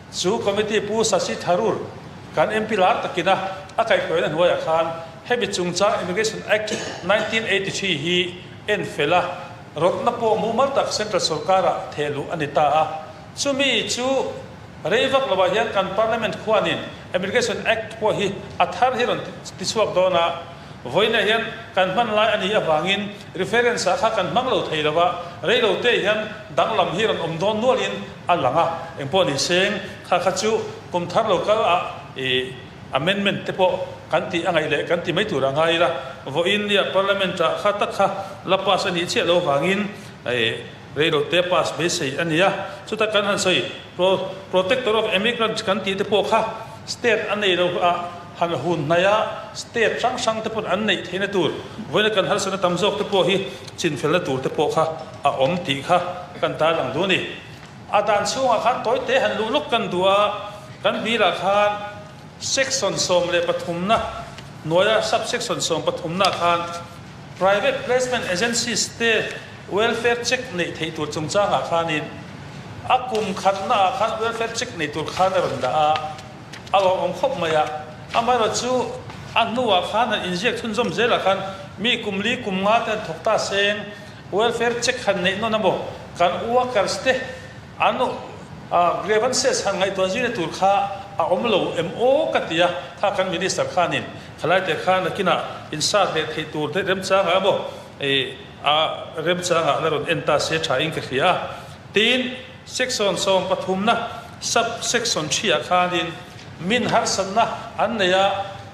chu committee Pu Shashi Tharoor kan MP lar takina a kaihhruaina hnuaiah khan hemi chungchang Immigration Act 1983 hi en fel a, rawtna pawh mumal tak Central sorkarah thehluh a ni ta a. Chumi chu rei vak lovah hian kan Parliament khuanin Immigration Act pawh hi a thar hi rawn ti chhuak dawn a, vawiinah hian kan hman lai a nih avangin reference ah kha kan hmang lo thei lova, rei lo te hian danglam hi rawn awm dawn nualin a lang a, engpawh ni seng kha kha chu kum thar lo kal ah i amendment te pawh kan tih a ngaih leh kan ti mai tur a ngai ila, vawiin nia Parliament ah kha tak kha la pass a nih chiah lo vangin i Reilote pass beisei a ni a, chuta kan han sawi Pro Protector of Emigrants kan tih te pawh kha state a nei lo a, han hun hnaih a, state hrang hrang te pawn an neih theihna tur, vawiina kan harsatna tam zawk te pawh hi chinfelna tur te pawh kha a awm tih kha kan tarlang duh a ni. A dan chhungah khan tawite han luh lawk kan duh a, kan bilah khan section 13 na hnuaia sub-section 13 na khan Private Placement Agencies te Welfare check neih theih tur chungchangah khanin a kum khatnaah khan welfare check nei tur khan a rawn dah a, a lawmawm khawp mai a. Amaherawh chu a hnuah khan han inziak chhunzawm zelah khan mi kum li kum nga te han thawk ta seng welfare check han neih nawn a maw kan workers te an grievances han ngaihtuah zirna tur kha a awm lo em aw ka ti a, kha kan minister khanin khalaite khan nakinah insat leh theih tur te remchangah emaw A remchangah la rawn en ta se tha in ka hria a. Tin, section 13 na sub section 3 ah khanin min harsatna an nei a,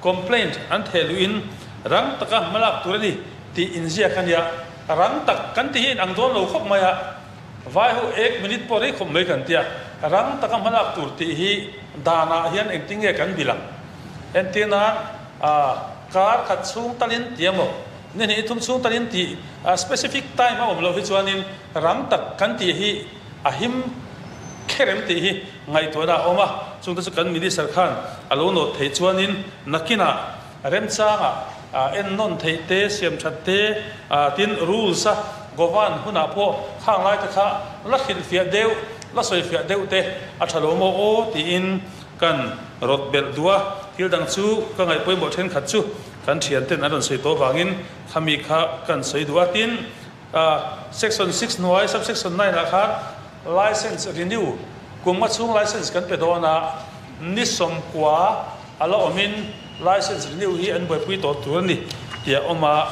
complaint an theh luh in rang taka hmalak tur a ni tih inziak a nia. Rang tak kan ti hi in ang dawn lo khawp mai a, vai ho ek minute pawh rei khawp mai kan tia. Rang taka hmalak tur tih hi danah hian engtin nge kan bilh ang? Entir nan, kar khat chhung talin ti emaw? Ni hnih thum chhung takin tih specific time a awm loh hi chuanin rang tak kan tih hi a him kher em tih hi ngaihtuahna a awm a, chungte chu kan Minister khan a lo nawt theih chuanin nakinah remchangah ennawn theih te, siam that te, tin rules a govern hunah pawh khang laite kha la hrilhfiah deuh, la sawifiah deuh te a tha lo maw aw tiin kan rawt belh duh a, thil dang chu ka ngaihpawimawh thenkhat chu. kan thianten an rawn sawi tawh avangin khami kha kan sawi duh a. Tin, Section 6 hnuai Subsection 9 ah khan License renew, kum nga chhung license kan pe dawn a, ni 90 a la awmin license renew hi an buaipui tawh tur a ni tih a awm a,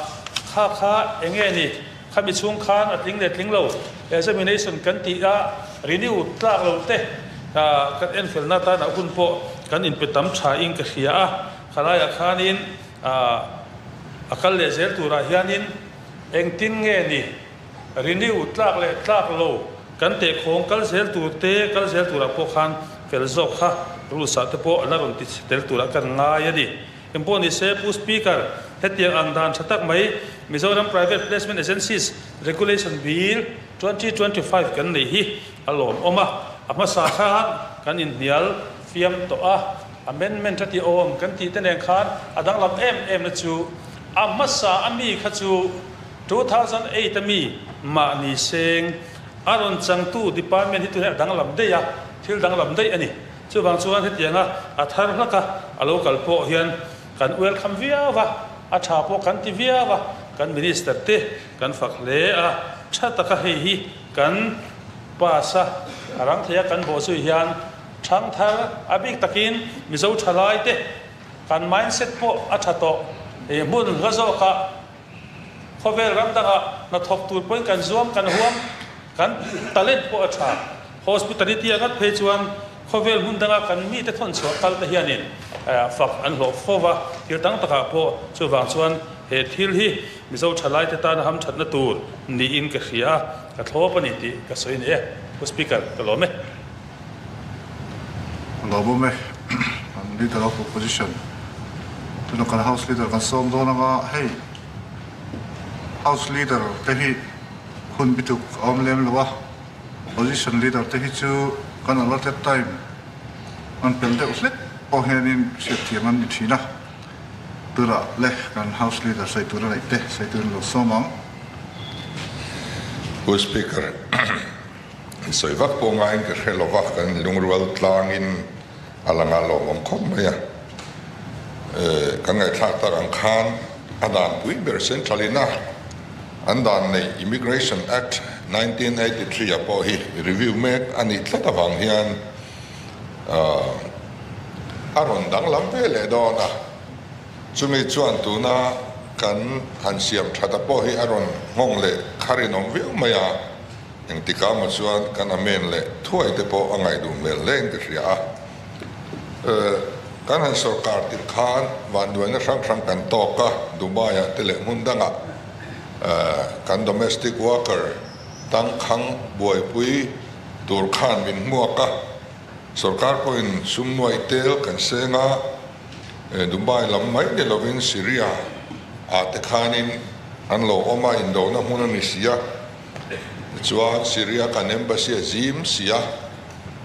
kha kha eng nge ni? Khami chhung khan a tling leh tling lo examination kan tih a, renew tlak lo te kan enfelna atan a hun pawh kan inpe tam tha in ka hria a, khalaiah khanin a kal leh zel turah hianin engtin nge ni? Renew tlak leh tlak lo kan tehkhawng kal zel tur te kal zel turah pawh khan fel zawk kha rules ah te pawh la rawn ti tel turah kan ngai a ni. Engpawh ni se Pu Speaker, hetiang ang dan tha tak mai Mizoram Private Placement Agencies Regulation Bill 2025 kan neih hi a lawmawm a, a hmasa khan kan inhnial fiam tawh a, amendment a ti awm kan tih te nen khan a danglam em em na chu a hmasa a mi kha chu 2008 a mi mahni seng a rawn changtu department hi tunah a danglam daih a, thil danglam daih a ni. Chuvang chuan hetianga a thar hlak a a lo kal pawh hian kan welcome viau a, a tha pawh kan ti viau a, kan minister te kan fak hle a, tha taka hei hi kan pass a, a rang thei a kan bawh zui hian thang thar a bik takin Mizo thalai te kan mindset pawh a tha tawh, hmun hla zawkah Khawvel ram dangah hnathawk tur pawhin kan zuam, kan huam, kan talent pawh a tha. Hospitality a ngat phei chuan khawvel hmun danga kan mite thawn chhuah kal te hianin fak an hlawh fo va, thil tam takah pawh chuvang chuan he thil hi Mizo thalaite tana hamthatna tur niin ka hria a, ka thlawp a ni tih ka sawi ni e. Pu Speaker, ka lawm e. Lawmawm e, kan Leader of Opposition tuna kan House Leader kan sawm dawn anga hei House Leader te hi hun bituk a awm lem lo a, Opposition Leader te hi chu kan allotted time an pel deuh hlek pawh hianin hriatthiam an ni thin a, tunah le kan House Leader sawi tur a neih te sawi turin lo sawm ang. Pu Speaker. Sawi vak pawh ngaiin ka hre lova, kan lungrual tlangin a lang a lawmawm khawp mai a. Kan ngaihthlak tak ang khan a dan pui ber Central ina an dan neih Immigration Act 1983 ah pawh hi review mek a nih tlat avang hian a rawn danglam ve leh dawn a. Chumi chuan tuna kan han siam thata pawh hi a rawn nghawng leh kharinawm viau mai a. Engtikah maw chuan kan amen leh thuai te pawh a ngaih duh hmel hle in ka hria a. Kan han sawrkar tirh khan vanduaina hrang hrang kan tawk a, Dubai ah te leh hmun dangah kan domestic worker tangkhang buaipui tur khan min hmuak a, sawrkar pawhin sum nuaih tel kan seng a, Dubai lam mai ni lovin Syria ah te khanin an lo awm a, indona hmun a ni si a. Tichuan Syria kan embassy a zim si a,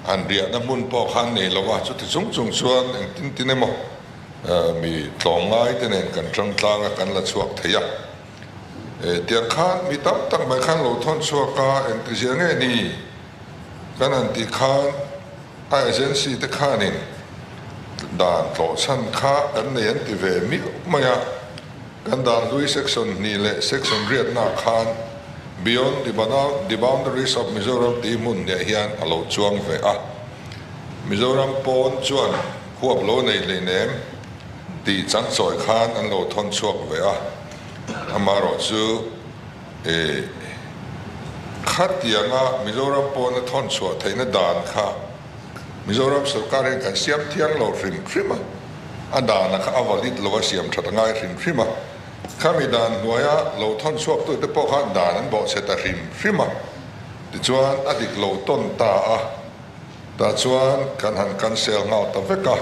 an riahna hmun pawh khan nei lo a, chuti chung chung chuan engtin tin emaw mi tlawmngai te nen kan tang tlang a, kan la chhuak thei a. Tiang khan mi tam tak mai khan lo thawn chhuak a, engtizia nge ni kan han tih khan a agency te khanin dan tlawhchhan kha kan nei an ti ve miau mai a. Kan dan hlui section hnih leh section riatnaah khan Beyond the Boundaries of Mizoram tih hmun hniah hian a lo chuang ve a. Mizoram pawn chuan huap lo nei hleinem tih changchawi khan an lo thawn chhuak ve a. Amaherawh chu eh khatianga Mizoram pawna thawn chhuah theihna dan kha Mizoram sorkar hian kan siam thiang lo hrim hrim a, a dana kha a valid lo a siam that a ngai hrim hrim a, khami dan hnuaia lo thawn chhuak tute pawh khan dan an bawhchhe ta hrim hrim a, tichuan a dik lo tawn ta a, tah chuan kan han cancel nghal ta vek a,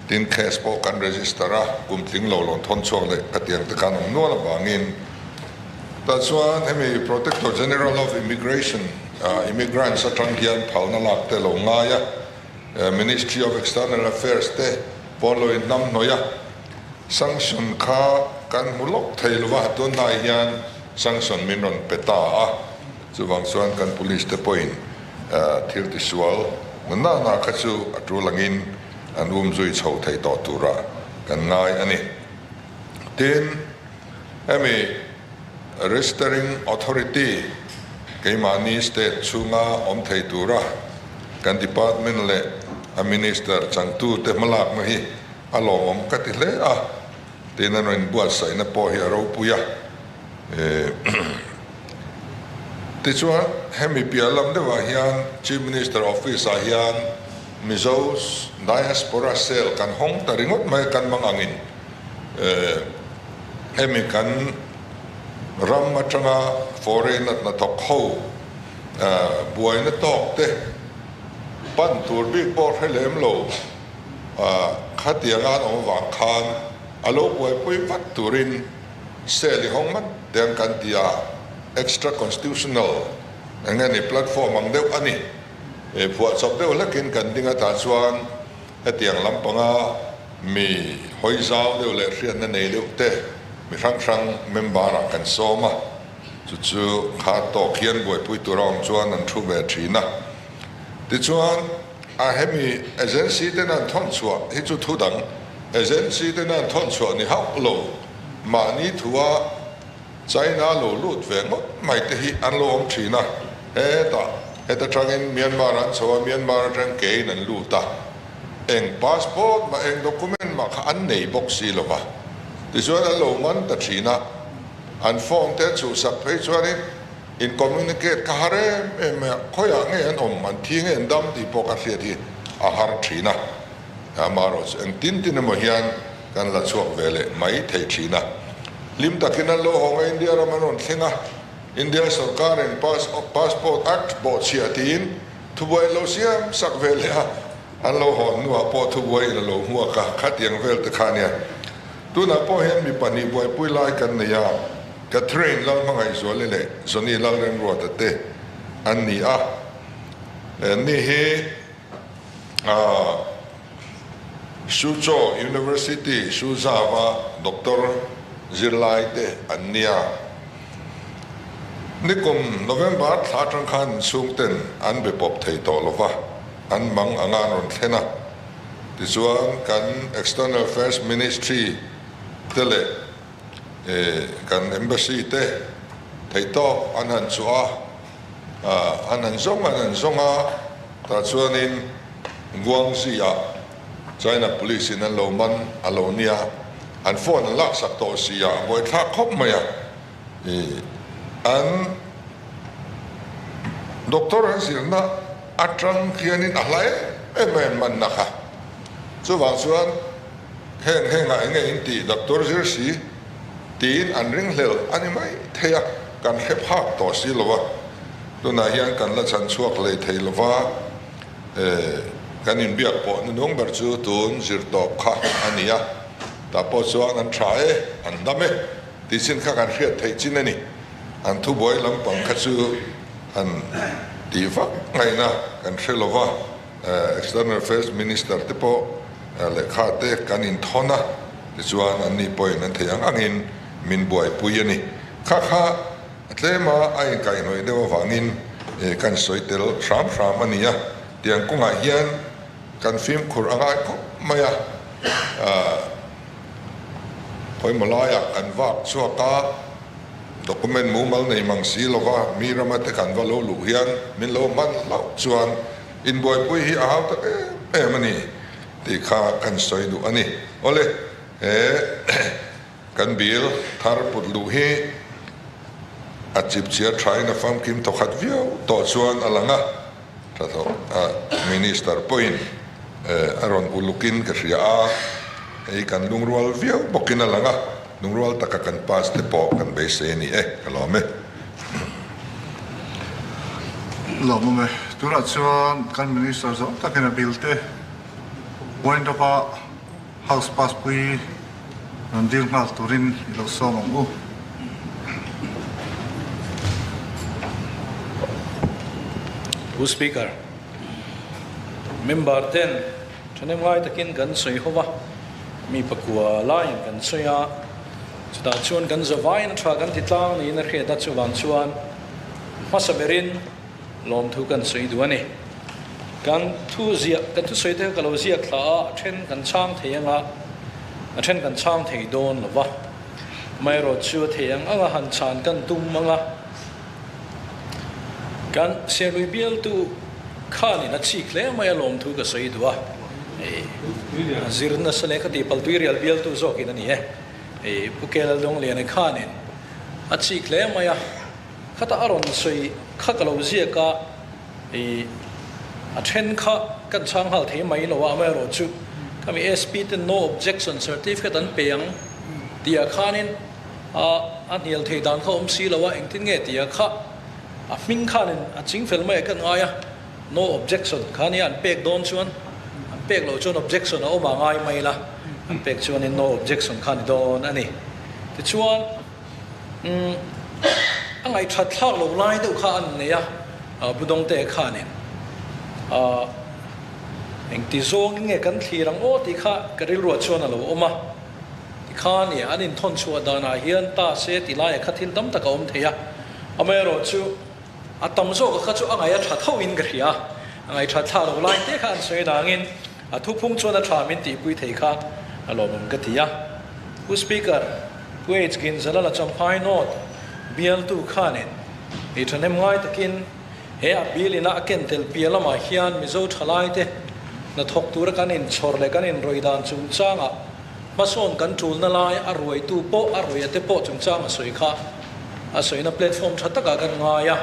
tin case pawh kan register a, kum tling lo lo thawn chhuak leh ka tiang te khan awm nual avangin tah chuan hemi Protector General of Immigration Immigrants atang hian phalna lak te lo ngai a, Ministry of External Affairs te pawn lo inhnam hnawih a, sanction kha kan hmu lawk thei lo va, tunhnai hian sanction min rawn pe ta a, chuvang chuan kan police te pawhin thil tisual na nana kha chu a tul angin an um zui chho thei tawh turah kan ngai a ni. Tin, hemi Registering Authority keimahni state chhunga awm thei tura kan department leh a minister changtute hmalakna hi a lawmawm ka ti hle a, tin an rawn inbuatsaihna pawh hi a ropui a. Tichuan, hemi piah lam deuhah hian Chief Minister Office ah hian Mizo Diaspora Cell kan hawng ta ringawt mai kan mang angin hemi kan ram atanga foreign a hnathawk ho buaina tawk te pan tur bik pawh hre lem lo khatianga an awm avang khan a lo buaipui vat turin Cell i hawng mat te ang kan ti a, extra constitutional eng nge ni platform ang deuh a ni. E phuahchawp deuh hlekin kan ding a tah chuan hetiang lampanga mi hawi zau deuh leh hriatna nei deuh te mi hrang hrang member ah kan sawm a, chu chu kha tawk hian buaipui tur a awm chuan an thu ve thin a. Tichuan a hemi agency ten an thawn chhuah hi chu thu dang agency ten an thawn chhuah ni hauh lo. Mahni thua China lo lut ve ngawt mai te hi an lo awm thin a, hetah heta tangin Myanmar an chho a, Myanmar atang kein an lut a, eng passport mah eng document mah kha an nei bawk si lo va, tichuan an lo man ta thin a, an phone te an chhuhsak phei chuanin in communicate kha har em em mai a, khawiah nge an awm, an thi nge an dam tih pawh ka hriat hi a har thin a, amaherawhchu engtin tin emaw hian Kan la chhuak ve leh mai thei thin a. Hlim takin an lo hawng a, India ram an rawn thleng a. India sawrkarin Passport Act bawhchhiah tiin thubuai an lo siam sak ve leh a, an lo hawn hnuah pawh thubuaiin a lo hmuak a, khatiang vel te kha nia. Tunah pawh hian mi pahnih buaipui lai kan nei a, Catherine Lalhmangaihzuali leh Johnny Lalremruata te an ni a. Ni hi. Suzhou University Suzhou-a doctor zirlai te an nia. Nikum November thla atang khan inchhungten an be pawp thei tawh lova, an mang anga an rawn thlen a. Tichuan kan External Affairs Ministry te leh kan Embassy te theihtawp an han chhuah a. An han zawng an han zawng a, tah chuanin Guangxi-ah China Police-in an lo man a lo nia, an phone an laksak tawh si a, a buaithlak khawp mai a. An doctor an zirna atang khianin a hla em em mai an manna kha. Chuvang chuan heng hengah eng nge in tih doctor zir si? Tiin an ringhlel a ni mai thei a, kan hre phak tawh si lo a, tunah hian kan la chhan chhuak hlei thei lo va, kan inbiak pawh nunung ber chu tun zir tawp kha a ni a, tah pawh chuan an tha e, an dam e tih chin kha kan hriat theih chin a ni. An thubuai lampang kha chu han tih vak ngaihna kan hre lo va, External Affairs Minister te pawh lehkha te kan inthawn a, tichuan anni pawhin an theih ang angin min buaipui a ni. Kha kha a tlema a inkaihhnawih deuh avangin kan sawi tel hram hram a ni a, tiang kawngah hian kan fimkhur a ngai khawp mai a, pawimawh laiah kan vak chhuak a, document mumal nei mang si lova mi rama te kan va lo luh hian min lo hman hlauh chuan Inbuaipui hi a hau tak em em a ni tih kha kan sawi duh a ni. Awle, he kan bill thar put luh hi a chipchiar thain a famkim thawkhat viau tawh chuan a lang a, tha thawh a Minister pawhin a rawn ulukin ka hria a, hei kan lungrual viau bawkin a lang a, lungrual taka kan pass te pawh kan beisei a ni e, ka lawm e. Lawmawm e. Tunah chuan kan Minister zawng takin a bill te wind up a House pass pui rawn dil nghal turin i lo sawm ang u. Pu Speaker, Member ten thahnem ngai takin kan sawi ho va, mi pakua laiin kan sawi a, chutah chuan kan zavaiin a tha kan ti tlang niin a hriat a, chuvang chuan hmasa berin lawmthu kan sawi duh a ni. Kan thu ziah, kan thusawi te kha ka lo ziak thla a, a then kan chhang thei anga, a then kan chhang thei dawn lo va. Amaherawh chu a thei ang anga han chhan kan tum anga kan Serlui bialtu khanin a chik hle mai a lawmthu ka sawi duh a, a zir nasa leh ka tih palh tuirial bialtu zawkin a ni e. Pu Kelal Dawngliana khanin a chik hle mai a, khata a rawn sawi kha ka lo ziak a, I a then kha kan chhang nghal thei mai lo a, amaherawh chu khami SP ten no objection certificate an pe ang tih ah khanin a a hnial thei dan kha awm si lo a, engtin nge tih ah kha a hming khanin a ching fel mai ah ka ngai a, no objection kha nia an pek dawn chuan an pek loh chuan objection a awm ah ngai mai la, an pek chuanin no objection kha a ni dawn a ni. Tichuan. Umm a ngaihthat thlak lo lai deuh kha an nei a, Budawngte khanin ah engti zawngin nge kan thlir ang aw tih kha ka rilruah chuan a lo awm a, tikhan i an inthawn chhuah danah hian ta se ti laiah kha thil tam tak a awm thei a, amaherawhchu a tam zawka kha chu a ngaih a tha thoin ka hria, a ngaihthat thlak lo lai te kha an sawi dangin a thuphung chuan a tha min tihpui thei kha a lawmawm ka ti a. Pu Speaker. Pu H. Ginzalala Champhai North bialtu khanin i thahnem ngai takin he a bill ina a ken tel piah lamah hian Mizo thalaite hnathawk tura kan inchhawr leh kan inrawih dan chungchangah hmasawn kan tulna lai a ruaitu pawh a ruaia te pawh chungchang a sawi kha a sawina platform tha takah kan ngai a.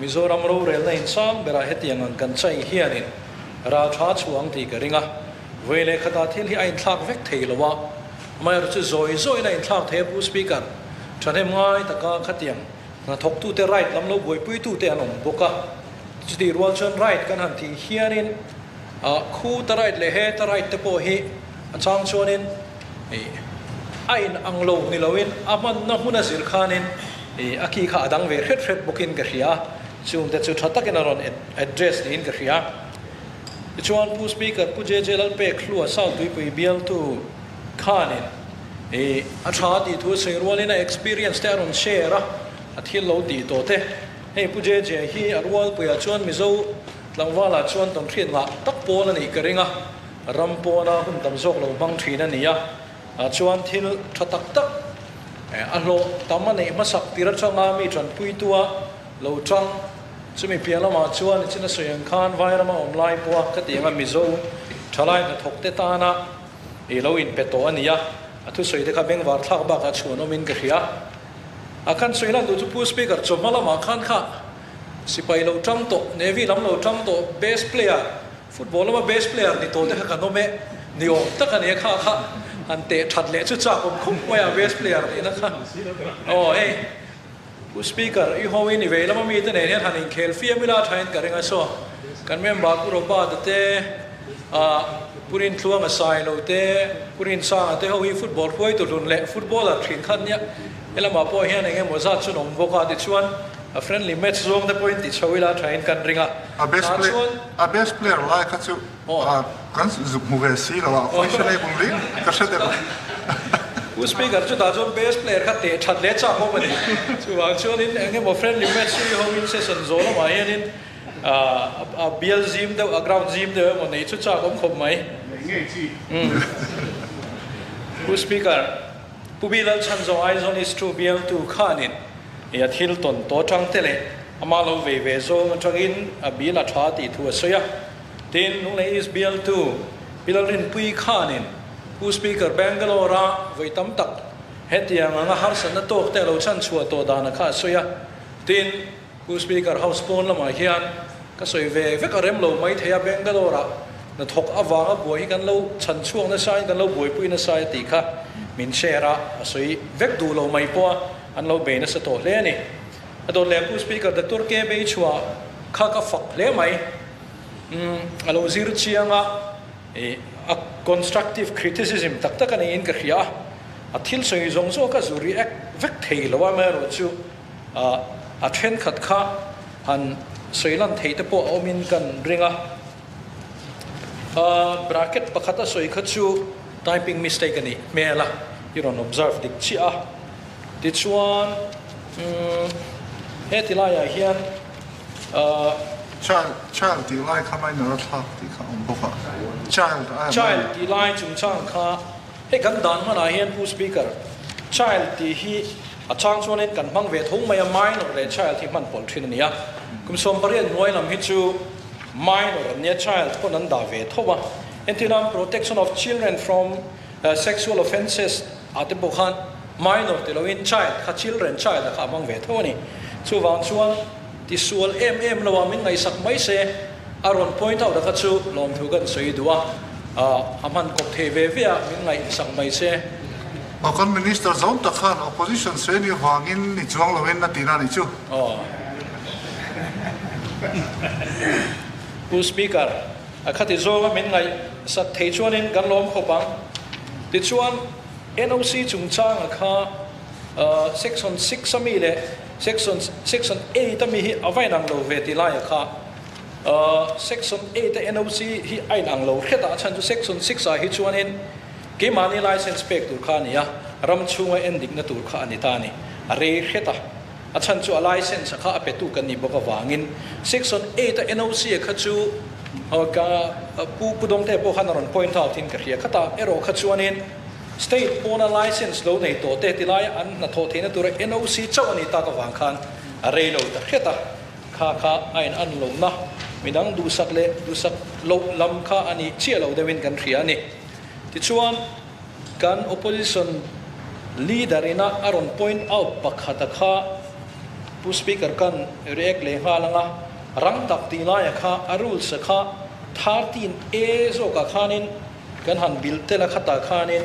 Mizoram rorelna insang berah hetiang ang kan chai hianin ral tha chhuang tih ka ring a, vawi leh khatah thil hi a inthlak vek thei lo a. Amaherawhchu chu zawi zawiin a inthlak thei a Pu Speaker, thahnem ngai taka khatiang hnathawktute right lam lo buaipuitute an awm bawk a, chutih rual chuan right kan han tih hianin ah khu ta right leh he ta right te pawh hi a chang chuanin ih a in ang lo ni loin a hmanna hmun a zir khanin ih a ki kha a dang ve hret hret bawkin ka hria a, chungte chu tha takin a rawn address niin ka hria. Tichuan Pu Speaker Pu JJ Lalpek Hlua South Tuipui bialtu khanin i a tha tih thu a sawi rualin a experience te a rawn share a, a thil lo tih tawh te. Hei Pu JJ hi a rualpuiah chuan Mizo tlangvalah chuan tawnhriat ngah tak pawl a nih ka ring a, ram pawna hun tam zawk lo hmang thin a ni a, chuan thil tha tak tak a hlawh tam a neih hmasak tir atanga mi tanpuitua lo tang. Chumi piah lamah chuan nichin a sawi ang khan Vairama awm lai pawha ka tih anga Mizo thalai hnathawk te tana i lo inpe tawh a ni a, a thusawi te kha bengvar thlak bakah chhuan awmin ka hria. A kan sawi lan duh chu Pu Speaker chawhma lamah khan kha sipai lo tang tawh, Navy lam lo tang tawh, best player, football lama best player ni tawh te kha kan awm e, ni awm tak a ni a kha kha han teh that leh chu chak awm khawp mai a best player nihna kha. Aw hei. Pu Speaker, i ho in i vei lama mite nen hian han inkhel fiam ila thain ka ring a saw. Kan member Pu Robert-a te, ah Pu Rintluanga Sailo te, Pu Rinsanga te ho hi football hruaitu hlun leh footballer thin khat nia. Helamah pawh hian eng emaw zat chu an awm bawk a, tichuan a friendly match zawng te pawhin ti chho ila thain kan ring a. A best player, a best player lai kha chu kan zuk hmu ve si lo a, questionable ring ka hre deuh. Pu Speaker chutah chuan best player kha teh that leh chak awm a ni. Chuvang chuanin eng emaw friendly match hi ho in session zawh lamah hianin a bial zim deuh, a ground zim deuh emaw nei chu chak awm khawp mai. Nei ngei chi. Pu Speaker, Pu Bi Lalchhanzawng Aizawl East 2 bialtu khanin i a thil tawn tawh atang te leh ama lo vei ve zawng atangin a bil a tha tih thu a sawi a. Tin, Lunglei East bialtu Pi Lalrinpui khanin Pu Speaker Bangalore-a vawi tam tak hetiang anga harsatna tawk te a lo chhanchhuah tawh dana kha a sawi a. Tin, Pu Speaker House pawn lamah hian ka sawi ve vek a rem lo mai thei a, Bangalore-ah hnathawk avanga buai hi kan lo chhanchhuak nasa in kan lo buaipui nasa e tih kha min share a, a sawi vek duh lo mai pawh a, an lo bei nasa tawh hle a ni. A dawt leh Pu Speaker Doctor K. Beichhua kha ka fak hle mai. Umm a lo zir chiang a, ih a constructive criticism tak tak a niin ka hria a, a thil sawi zawng zawng kha zu react vek thei lo a, amaherawhchu ah a thenkhat kha han sawi lan thei te pawh a awmin kan ring a, ah bracket pakhat a sawi kha chu typing mistake a nih hmel a, i rawn observe dik chiah a, tichuan umm heti laiah hian. Child, child tih lai kha minor a thlak tih kha a awm bawk a, child a Child tih lai chungchang kha hei kan dan hmanah hian Pu Speaker. Child tih hi a chang chuanin kan hmang ve tho mai a, minor leh child hi hman pawlh thin a ni a. Kum 18 hnuai lam hi chu minor an nia, child pawn an dah ve tho a. Entirnan Protection of Children from Sexual Offences ah te pawh khan minor ti loin child kha children child ah kha a hmang ve tho a ni. Chuvang chuan tisual em em lo ah min ngaihsak mai se a rawn point out a kha chu lawmthu kan sawi duh a, a hman kawp thei ve ve a min ngaihsak mai se. Aw kan Minister zawng tak khan opposition sawi anih avangin ni chuang loin a tihna a nih chu. Aw. Pu Speaker, a khati zawnga min ngaihsak thei chuanin kan lawm khawp ang. Tichuan NOC chungchanga kha Section 6 ami leh Section Section 8 ami hi a va inang lo ve ti laia kha Section 8 a NOC hi a inang lo hret a, a chhan chu Section 6 ah hi chuanin keimahni license pek tur kha a ni a, ram chhunga endikna tur kha a ni ta a ni, a rei hret a, a chhan chu a license kha a petu kan nih bawk avangin Section 8 a NOC a kha chu ka Pu Pu Dawngte pawh khan a rawn point out in ka hria khatah erawh kha chuanin State pawna license lo nei tawh te tilai an hnathawh theihna tura NOC chauh a nih tak avang khan a rei lo ta hret a, kha kha a in an lohna midang duhsak leh duhsak loh lam kha a nih chiah lo deuhin kan hria a ni. Tichuan kan opposition leader ina a rawn point out pakhata kha Pu Speaker kan react leh nghal anga rang tak tih laia kha a rules a kha 13A zawkah khanin Kan han bil tel a khatah khanin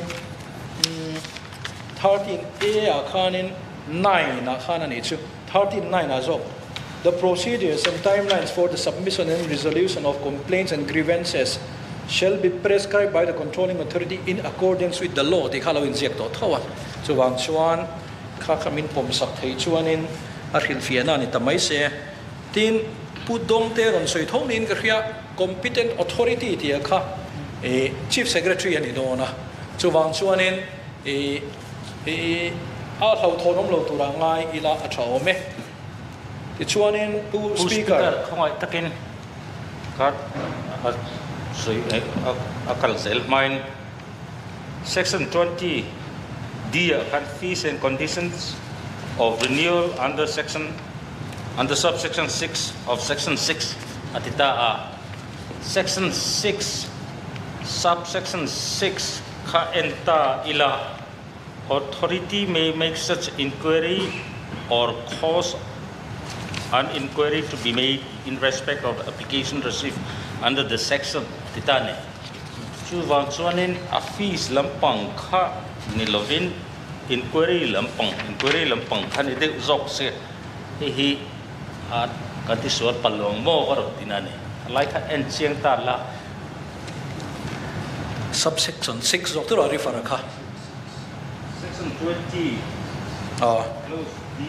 13A ah khanin 9 ah khan a nih chu, 13 9 ah zawk, The procedures and timelines for the submission and resolution of complaints and grievances shall be prescribed by the controlling authority in accordance with the law tih kha a lo inziak tawh tho a. Chuvang chuan kha kha min pawmsak thei chuanin a hrilhfiahna a ni ta mai se. Tin, Pu Dawngte rawn sawi tho niin ka hria, Competent Authority tih kha Chief Secretary a ni dawn a, chuvang chuanin a hlauhthawn awm lo turah ngai ila a tha awm e. Tichuanin Pu Speaker. Speaker, khawngaih takin ka sawi a kal zel hmain Section 20 D ah khan Fees and Conditions of Renewal under Section under Subsection 6 of Section 6 a ti ta a. Section 6 Subsection 6 kha en ta ila Authority may make such inquiry or cause an inquiry to be made in respect of the application received under the section a ti ta a ni. Chuvang chuanin a fees lampang kha ni lovin inquiry lampang, inquiry lampang kha ni deuh zawk se hei hi a kan ti sual palh lo ang maw ka rawn ti na a ni. A lai kha en chiang ta la. Subsection 6 zawk tur a refer a kha. Section 20 clause D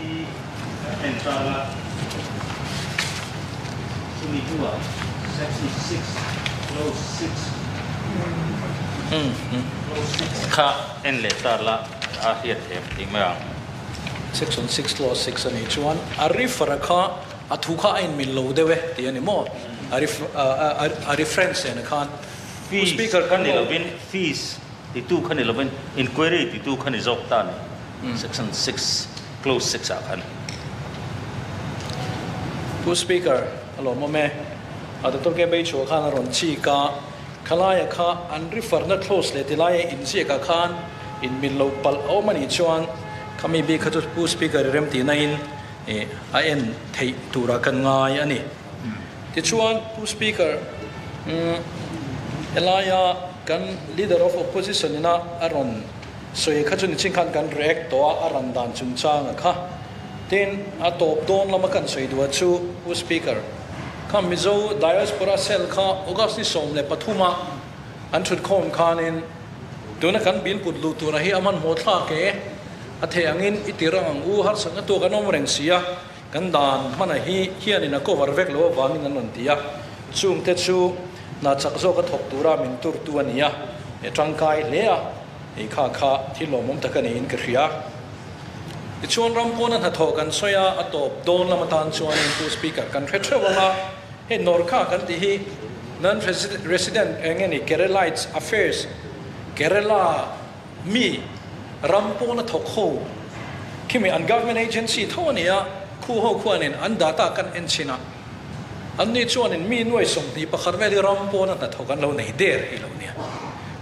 en ta la. Chumi hnuah section 6 clause 6 clause 6 kha en leh ta la a hriat thiam tih mai ang. Section 6 clause 6 a nih chuan a refer a kha a thu kha a inmil lo deuh e tih a ni maw? A reference nen khan. Fees kha ni lovin fees titu kha ni lovin inquiry titu kha ni zawk ta a ni section 6 clause 6 ah khan. Pu Speaker, a lawmawm e. A Doctor K. Beichhua khan a rawn chik a, khalaia kha an refer-na clause leh tilaia inziakah khan inmil lo palh a awm a nih chuan khami bik kha chu Pu Speaker i remtihna in a en theih turah kan ngai a ni. Tichuan, Pu Speaker, helaia kan Leader of Opposition ina a rawn sawi kha chu nichin khan kan react tawh a, a ran dan chungchanga kha. Tin, a tawp dawn lama kan sawi duh a chu, Pu Speaker, kha Mizo Diaspora Cell kha August ni 13 ah an thutkhawm khanin tuna kan bill put luh tura hi a hmanhmawh thlak e, a theih angin i ti rang ang u, harsatna tuak an awm reng si a. Kan dan hmana hi hianin a cover vek lo avangin an rawn ti a, chungte chu hna chak zawka thawk tura min turtu a ni a, e tangkai hle a, ei kha kha thil lawmawm tak a niin ka hria. Tichuan ram pawna hnathawh kan sawi a, a tawp dawn lam atan chuanin Pu Speaker kan hre theuh ang a, hei Norkha kan tih hi Non-Resident eng nge ni Keralites Affairs, Kerala, Mi, Ram pawna thawk ho khimi an government agency tho a ni a, khu ho khuanin an data kan en chhin a, an ni chuanin mi nuai 21 vel hi ram pawna hnathawk an lo nei der hi lo nia.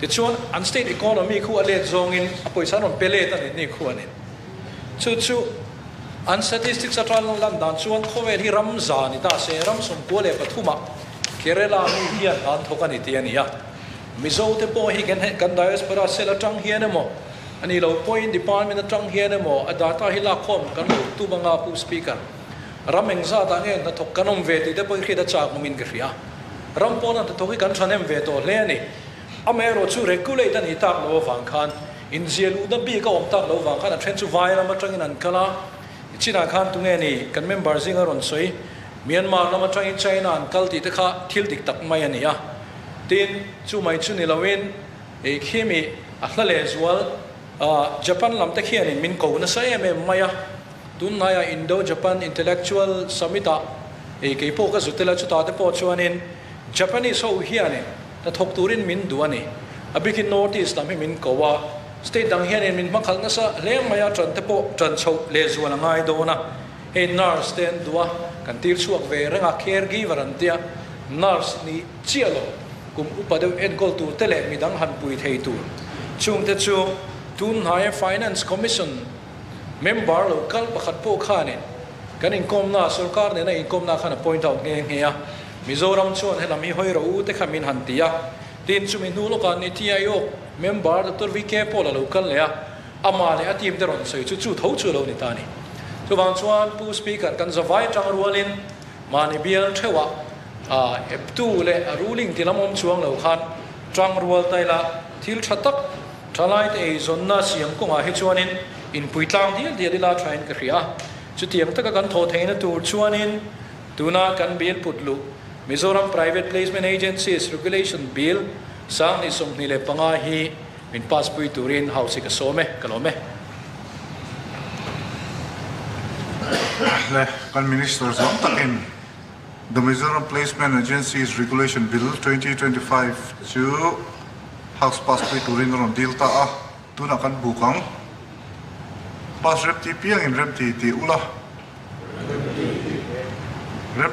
Tichuan an state economy khu a let zawngin a pawisa an rawn pe let a ni ni khuanin. Chu chu an statistics atang lan dan chuan khawvel hi ram za ni ta se, ram 93 ah Kerala mi hian an thawk a ni tih a ni a. Mizo te pawh hi kan kan diaspora cell atang hian emaw a ni lo pawhin department atang hian emaw a data hi lakkhawm kan lo tum anga Pu Speaker. Ram engzat ah nge hnathawk kan awm ve tih te pawh hi hriat a chak awmin ka hria. Ram pawna hnathawk hi kan thahnem ve tawh hle a ni. Amaherawh chu regulate a nih tak loh avang khan inziah luhna bik a awm tak loh avang khan a then chu vai ram atangin an kal a, chinah khan tunge ni kan member zinga rawn sawi Myanmar lam atangin China an kal tih te kha thil dik tak mai a ni a. Tin, chu mai chu ni loin ei khimi a hla leh zual Japan lam te khianin min ko nasa em em mai a. Tunhnaiah Indo-Japan Intellectual Summit ah ei kei pawh ka zut ila chutah te pawh chuanin Japanese ho hianin hnathawk turin min duh a ni. A bikin North East lam hi min ko a, state dang hianin min hmakhalh nasa hle mai a, ṭan te pawh ṭan chhoh lehzual a ngai dawn a. Hei nurse te an duh a, kan tir chhuak ve reng a, care giver an tia, nurse nih chiah lo, kum upa deuh enkawl tur te leh midang han pui thei tur. Chungte chu tunhnaia Finance Commission member lo kal pakhat pawh khanin kan inkawmna, sorkar nena inkawmna khan a point out nghe nghe a, Mizoram chuan helam hi hawi rawh u te kha min han ti a, tin chumi hnu lawkah Niti Aayog member Doctor VK Paul a lo kal leh a, Amah leh a team te rawn sawi chu chu tho chu a lo ni ta a ni. Chuvang chuan Pu Speaker kan zavai tang rualin mahni bial theuhah a eptu leh a ruling ti lam awm chuang lo khan tang rual ta ila thil tha tak thalaite eizawnna siam kawngah hi chuanin inpui tlang dial dial ila thain ka hria a. Chutiang taka kan thawh theihna tur chuanin tuna kan bill put luh Mizoram Private Placement Agencies Regulation Bill 2025 hi Min pass pui turin house hi ka sawm e, ka lawm e. Le, kan Minister zawng takin The Mizoram Placement Agencies Regulation Bill 2025 chu House pass pui turin a rawn dil ta a, tunah kan buk ang. Pass rep ti piangin rem ti tih ula. Rep,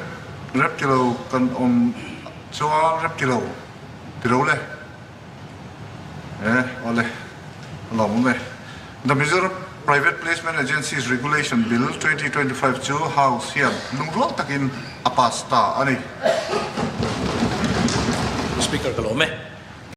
rep ti lo kan awm chuan rep ti lo, ti lo le. Eh, awle, a lawm awm e. The Mizoram Private Placement Agencies Regulation Bill 2025 chu House hian lungrual takin a pass ta a ni. Speaker ka lawm e.